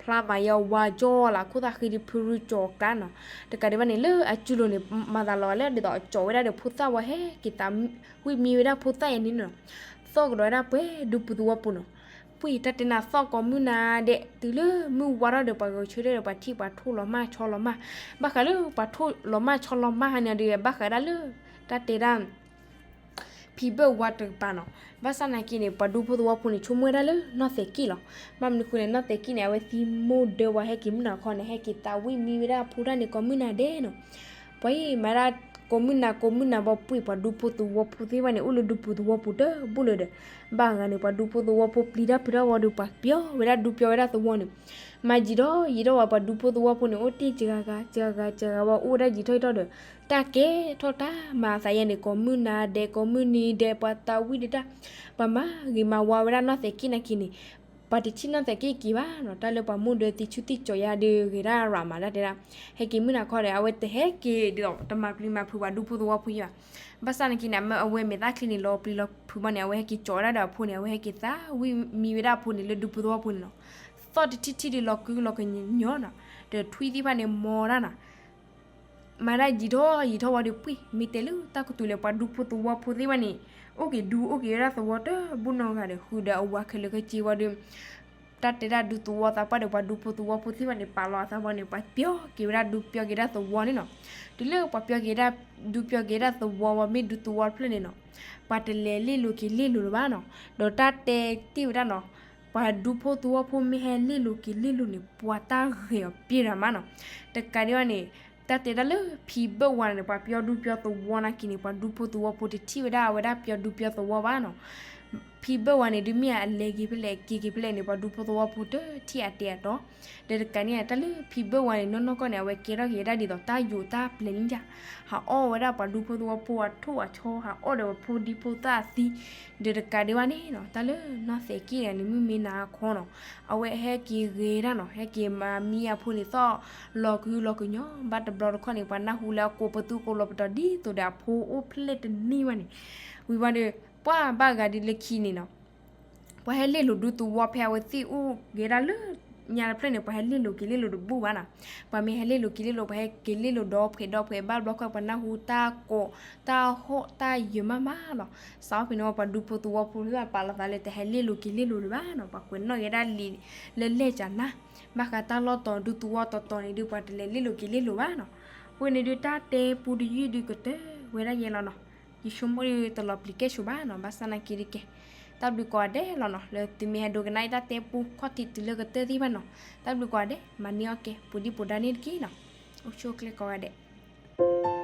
ဖျါမၤယါဝါကၠီလီၤ ခိၣ်သၣ်ဃံဒုးဖုရူကၠီၤကျါနီၤ. တကးဒံးဘၣ်န့ၣ် လၢအစုလိၤန့ၣ် မၤသးလီၤဝဲလၢဒ်သိးကၠီးဝဲဒၣ်ဒီးဖိသၣ်ဝံၤ ဟဲက့ၤသးဝံၣ်မံဝဲဒၣ်ဖိသၣ်ယါန့ၣ်နီၤ. သီၣ်ကဒီးဝဲဒၣ်ပှဲၤဒူဖိသဝီဖိနီၤ. ပှ့ၤတၢ်တဲနၤသီၣ်ကိးမုၢ်နၤဒဲး တုၤလၢမုၢ်ဝါထီၣ်ဒီး ပှၤဂဲၤဆၢထၢၣ်ဒီး ပှၤထံၣ်ပှၤထိၣ်လီၤမၢ်ဆီလီၤမၢ်. ဘၣ်ဃးလၢပှၤထိၣ်လီၤမၢ်ဆီလီၤမၢ်ဟါန့ၣ်ဒီး ဘၣ်ဃးဒၣ်လၢ တၢ်တဲဒၣ် ဖံဘၢၣ်ဝါတကပၤနီၤ. ဘၣ်ဆၣ်နာ်က့န့ၣ် ပှၤဒူဖိသဝီဖိန့ၣ် ဆိကမိၣ်ဝဲဒၣ်လၢနီၢ်သဲးကံၢ်လီၤ. ဘၣ်မနုၤဃိန့ၣ် နီၢ်သဲးကံၢ်န့ၣ် အဝဲသံမိၢ်ဒၢဝံၤဟဲက့ၤမုၢ်နၤခီန့ၣ် ဟဲက့ၤသးဝံၣ်မံဝဲဒၣ်အဖိတၢ်န့ၣ် ကိးမုၢ်နၤဒဲးနီၤ. ပှၤအံၤမၤဒၣ်ကိးမုၢ်နၤကိးမုၢ်နၤဘၣ် ပှ့ၤပှၤဒူဖိသဝီဖိသ့ၣ်တဖၣ်န့ၣ် အိၣ်လၢဒူဖိသဝီဖိတဘူၣ်လၢၤဒီး ဘၣ်ဂၤန့ၣ် ပှၤဒူဖိသဝီဖိပျံၤတၢ်ဖုးတၢ်ဝံၤဒီး ပှၤပျီဝဲဒၣ်ဒူပျီဝဲဒၣ်သဝီန့ၣ် မၤယံာ်ထီၣ်ယံာ်ထီၣ်ဝဲ ပှၤဒူဖိသဝီဖိန့ၣ် အိၣ်တ့ၢ်စှၤဂၤစှၤဂၤစှၤဂၤဝံၤ အိၣ်ဝဲဒၣ်ယံာ်ထီၣ်ယံာ်ထီၣ်ဒီး တၢ်ကဲထီၣ်တၢ်မၤအသးယါန့ၣ် ကိးမုၢ်နၤဒဲး ကိးမုၢ်နံၤဒဲး ပှၤသးဝံၣ်ဒၣ်တၢ် ပှၤမၤဂ့ၤမၤဝါဝဲဒၣ်နီၢ်သဲးက့ၢ်နာ်က့န့ၣ် ပှၤတထံၣ်နီၢ်သဲးက့ၢ်က့ၤဘၣ်နီၤ. တၢ်လၢပှၤမိၢ်ဒၢသံဆူၣ်သံကၠီၤယါဒီး ဂ့ၤဒၣ်ရၤမးဒၣ်တဲဒၣ် ဟဲက့ၤမုၢ်နၤခီဒီး အဝဲတဟဲက့ၤဒ်သိး တမၤပျံၤမၤဖုးပှၤဒူဖိသဝီဖိယါဘၣ်. ဘၣ်ဆၣ်နာ်က့န့ၣ် အဝဲမဲာ်သၣ်ချံန့ၣ် လီၤပျံၤလီၤဖုးဘၣ်န့ၣ် အဝဲဟဲက့ၤကၠီၤဝဲဒၣ်ဒီးအဖိန့ၣ် အဝဲဟဲက့ၤသးဝံၣ်မံဝဲဒၣ်အဖိန့ၣ် လၢဒူဖိသဝီဖိန့ၣ်နီၤ. သီၣ်တထံၣ်ထံၣ်ဒီးလီၤကုလီၤကညီနီၤ ဒီးထွံၣ်သ့ၣ်တဖၣ်န့ၣ် မီၤဒၣ်နီၤ မၤဒၣ်ယံာ်ထီၣ်ယံာ်ထီၣ်ဝံၤဒီး ပှ့ၤ မ့ၢ်တဲလၢတၢ်ကတိၤလဲၣ် ပှၤဒူဖိသဝီဖိသ့ၣ်တဖၣ်န့ၣ် အိၣ်က့ၤဒူအိၣ်က့ၤဝဲဒၣ်သဝီတဘူၣ်နီတဂၤဒီး ဃုာ်ဒီးအဝၤခဲလၢာ်ခဲဆ့ဝံၤဒီး တၢ်တဲဒၣ်ဒူသဝီသးပှၢ်ဒီး ပှၤဒူဖိသဝီဖိသ့ၣ်တဖၣ်န့ၣ် ပာ်လီၤအသးဝံၤန့ၣ် ပှၤပျီက့ၤဝဲဒၣ်ဒူပျီက့ၤဒၣ်သဝီန့ၣ်နီၤ. တုၤလၢပှၤပျီက့ၤဒၣ်ဒူပျီက့ၤဒၣ်သဝီဝံၤ မ့ၢ်ဒူသဝီတဖျၢၣ်န့ၣ်နီၤ ပှၤတလဲၤလ့ၣ်လိၤက့ၤလ့ၣ်လိၤလၢၤဘၣ်နီၤ. ဒီးတၢ်တဲတ့ၢ်ဝဲဒၣ်နီၤ ပှၤဒူဖိသဝီဖိမ့ၢ်ဟဲလ့ၣ်လိၤက့ၤလ့ၣ်လိၤန့ၣ် ပှၤတၢ်ဂ့ၤအီၤပျဲၢ်ရၤမးနီၤ. တကးဒံးဘၣ်န့ၣ် တၢ်တဲဒၣ်လၢဖံဘၢၣ်ဝါန့ၣ် ပှၤပျီဒူပျီသဝီနာ်က့န့ၣ် ပှၤဒူဖိသဝီဖိတထံၣ်ဝဲဒၣ်အဝဲဒၣ်ပျီဒူပျီသဝီဘၣ်နီၤ. ဖံဘၢၣ်ဝါန့ၣ် ဒုးမ့ၢ်အလဲၤက့ၤဖဲလဲၣ်က့ၤက့ၤဖဲလဲၣ်န့ၣ် ပှၤဒူဖိသဝီဖိတထံၣ်အတဲာ်အတီၤ. ဒီးတကးန့ၣ် တၢ်လၢဖံဘၢၣ်ဝါန့ၣ် နီၢ်နီၢ်ကီၢ်န့ၣ် အဝဲကဲထီၣ်က့ၤဝဲဒၣ်ဒ်သိးတၢ်ယိးတၢ်ပျဲၤလံဒၣ် ဟးအီၣ်ဝဲဒၣ်ပှၤဒူဖိသဝီဖိအထိၣ်အဆီ ဟးအီၣ်ဒီးပှၤဖိဒံဖိသၣ်အသံ. ဒီးတကးဒံးဘၣ်န့ၣ်နီၤ တၢ်လၢနီၢ်သဲးက့ၢ်န့ၣ် မုၢ်မ့ၢ်နၤအခီနီၤ အဝဲဟဲက့ၤဂ့ၤဒၣ်နီၤ ဟဲက့ၤမၤမံအဖိန့ၣ်သီၣ်လီၤကုလီၤကညီ ဘၣ်တဘျီတခီၣ်န့ၣ် ပှၤနၢ်ဟူလၢအကိးပသူကိးလီၤပတီၤဒ်သိးဒီးအဖိအိၣ်ဖျဲၣ်တနံၣ်ဘၣ်န့ၣ် ဝံၤဘၣ်ဒီး ပှၤဘၣ်ဂၤဒ်လၢခံန့ၣ်နီၤ ပှၤဟဲလ့ၣ်လိၤဒူသဝီဖဲအဝဲသ့ၣ်အိၣ်ဂ့ၤဒၣ်လၢညါတဖျၢၣ်န့ၣ် ပှၤဟဲလ့ၣ်လိၤက့ၤလ့ၣ်လိၤတဘူၣ်ဘၣ်နီၤ. ပှၤမ့ၢ်ဟဲလ့ၣ်လိၤက့ၤလ့ၣ်လိၤ ပှၤဟဲက့ၤလ့ၣ်လိၤဒီဖှဲးဒီဖှဲးဘၣ်ဘျီခီ ပှၤနၢ်ဟူတၢ်ကိးတၢ်ဟီၣ်တၢ်ယၢၤမးမးလီၤ. စးထီၣ်ဖဲန့ၣ်ဝံၤ ပှၤဒူဖိသဝီဖိသ့ၣ်တဖၣ်ပာ်လီၤသးလၢ တဟဲလ့ၣ်လိၤက့ၤလ့ၣ်လိၤလၢၤဘၣ်နီၤ. ပှၤကွဲးနီၣ်က့ၤဒၣ်လံာ်လၢလဲၢ်ကနါ ဘၣ်ဃးတၢ်လီၢ်တီၤဒူသဝီတီၤတီၤန့ၣ်ဒုး ပှၤတလဲၤလ့ၣ်လိၤက့ၤလ့ၣ်လိၤဘၣ်နီၤ. အဃိန့ၣ်ဒုး တၢ်တဲပူတယုၢ်ဒုးကတၢၢ်ဝဲဒၣ်ယဲလီၤနီၤ. ယဆိကမိၣ်ဒုးတလီၤပျံၤကဲဆိးဘၣ်နီၤ. ဘၣ်ဆၣ်နာ်က့ဒုးကဲ တၢ်ဘျုးကိးဂၤဒဲးလီၤနီၤ. လၢသုမ့ၢ်ဟဲဒိကနၣ်အံၤတၢ်တဲပူခီၣ်ထံးတုၤလၢကတၢၢ်သ့ၣ်တဖၣ်နီၤ. တၢ်ဘျုးကိးဂၤဒဲး မၤန့ၢ်အီၣ်ကဲ ပူၤဒံးပူၤဒါန့ၣ်တက့ၢ်နီၤ. အိၣ်ဆူၣ်အိၣ်ချ့ကိးဂၤဒဲး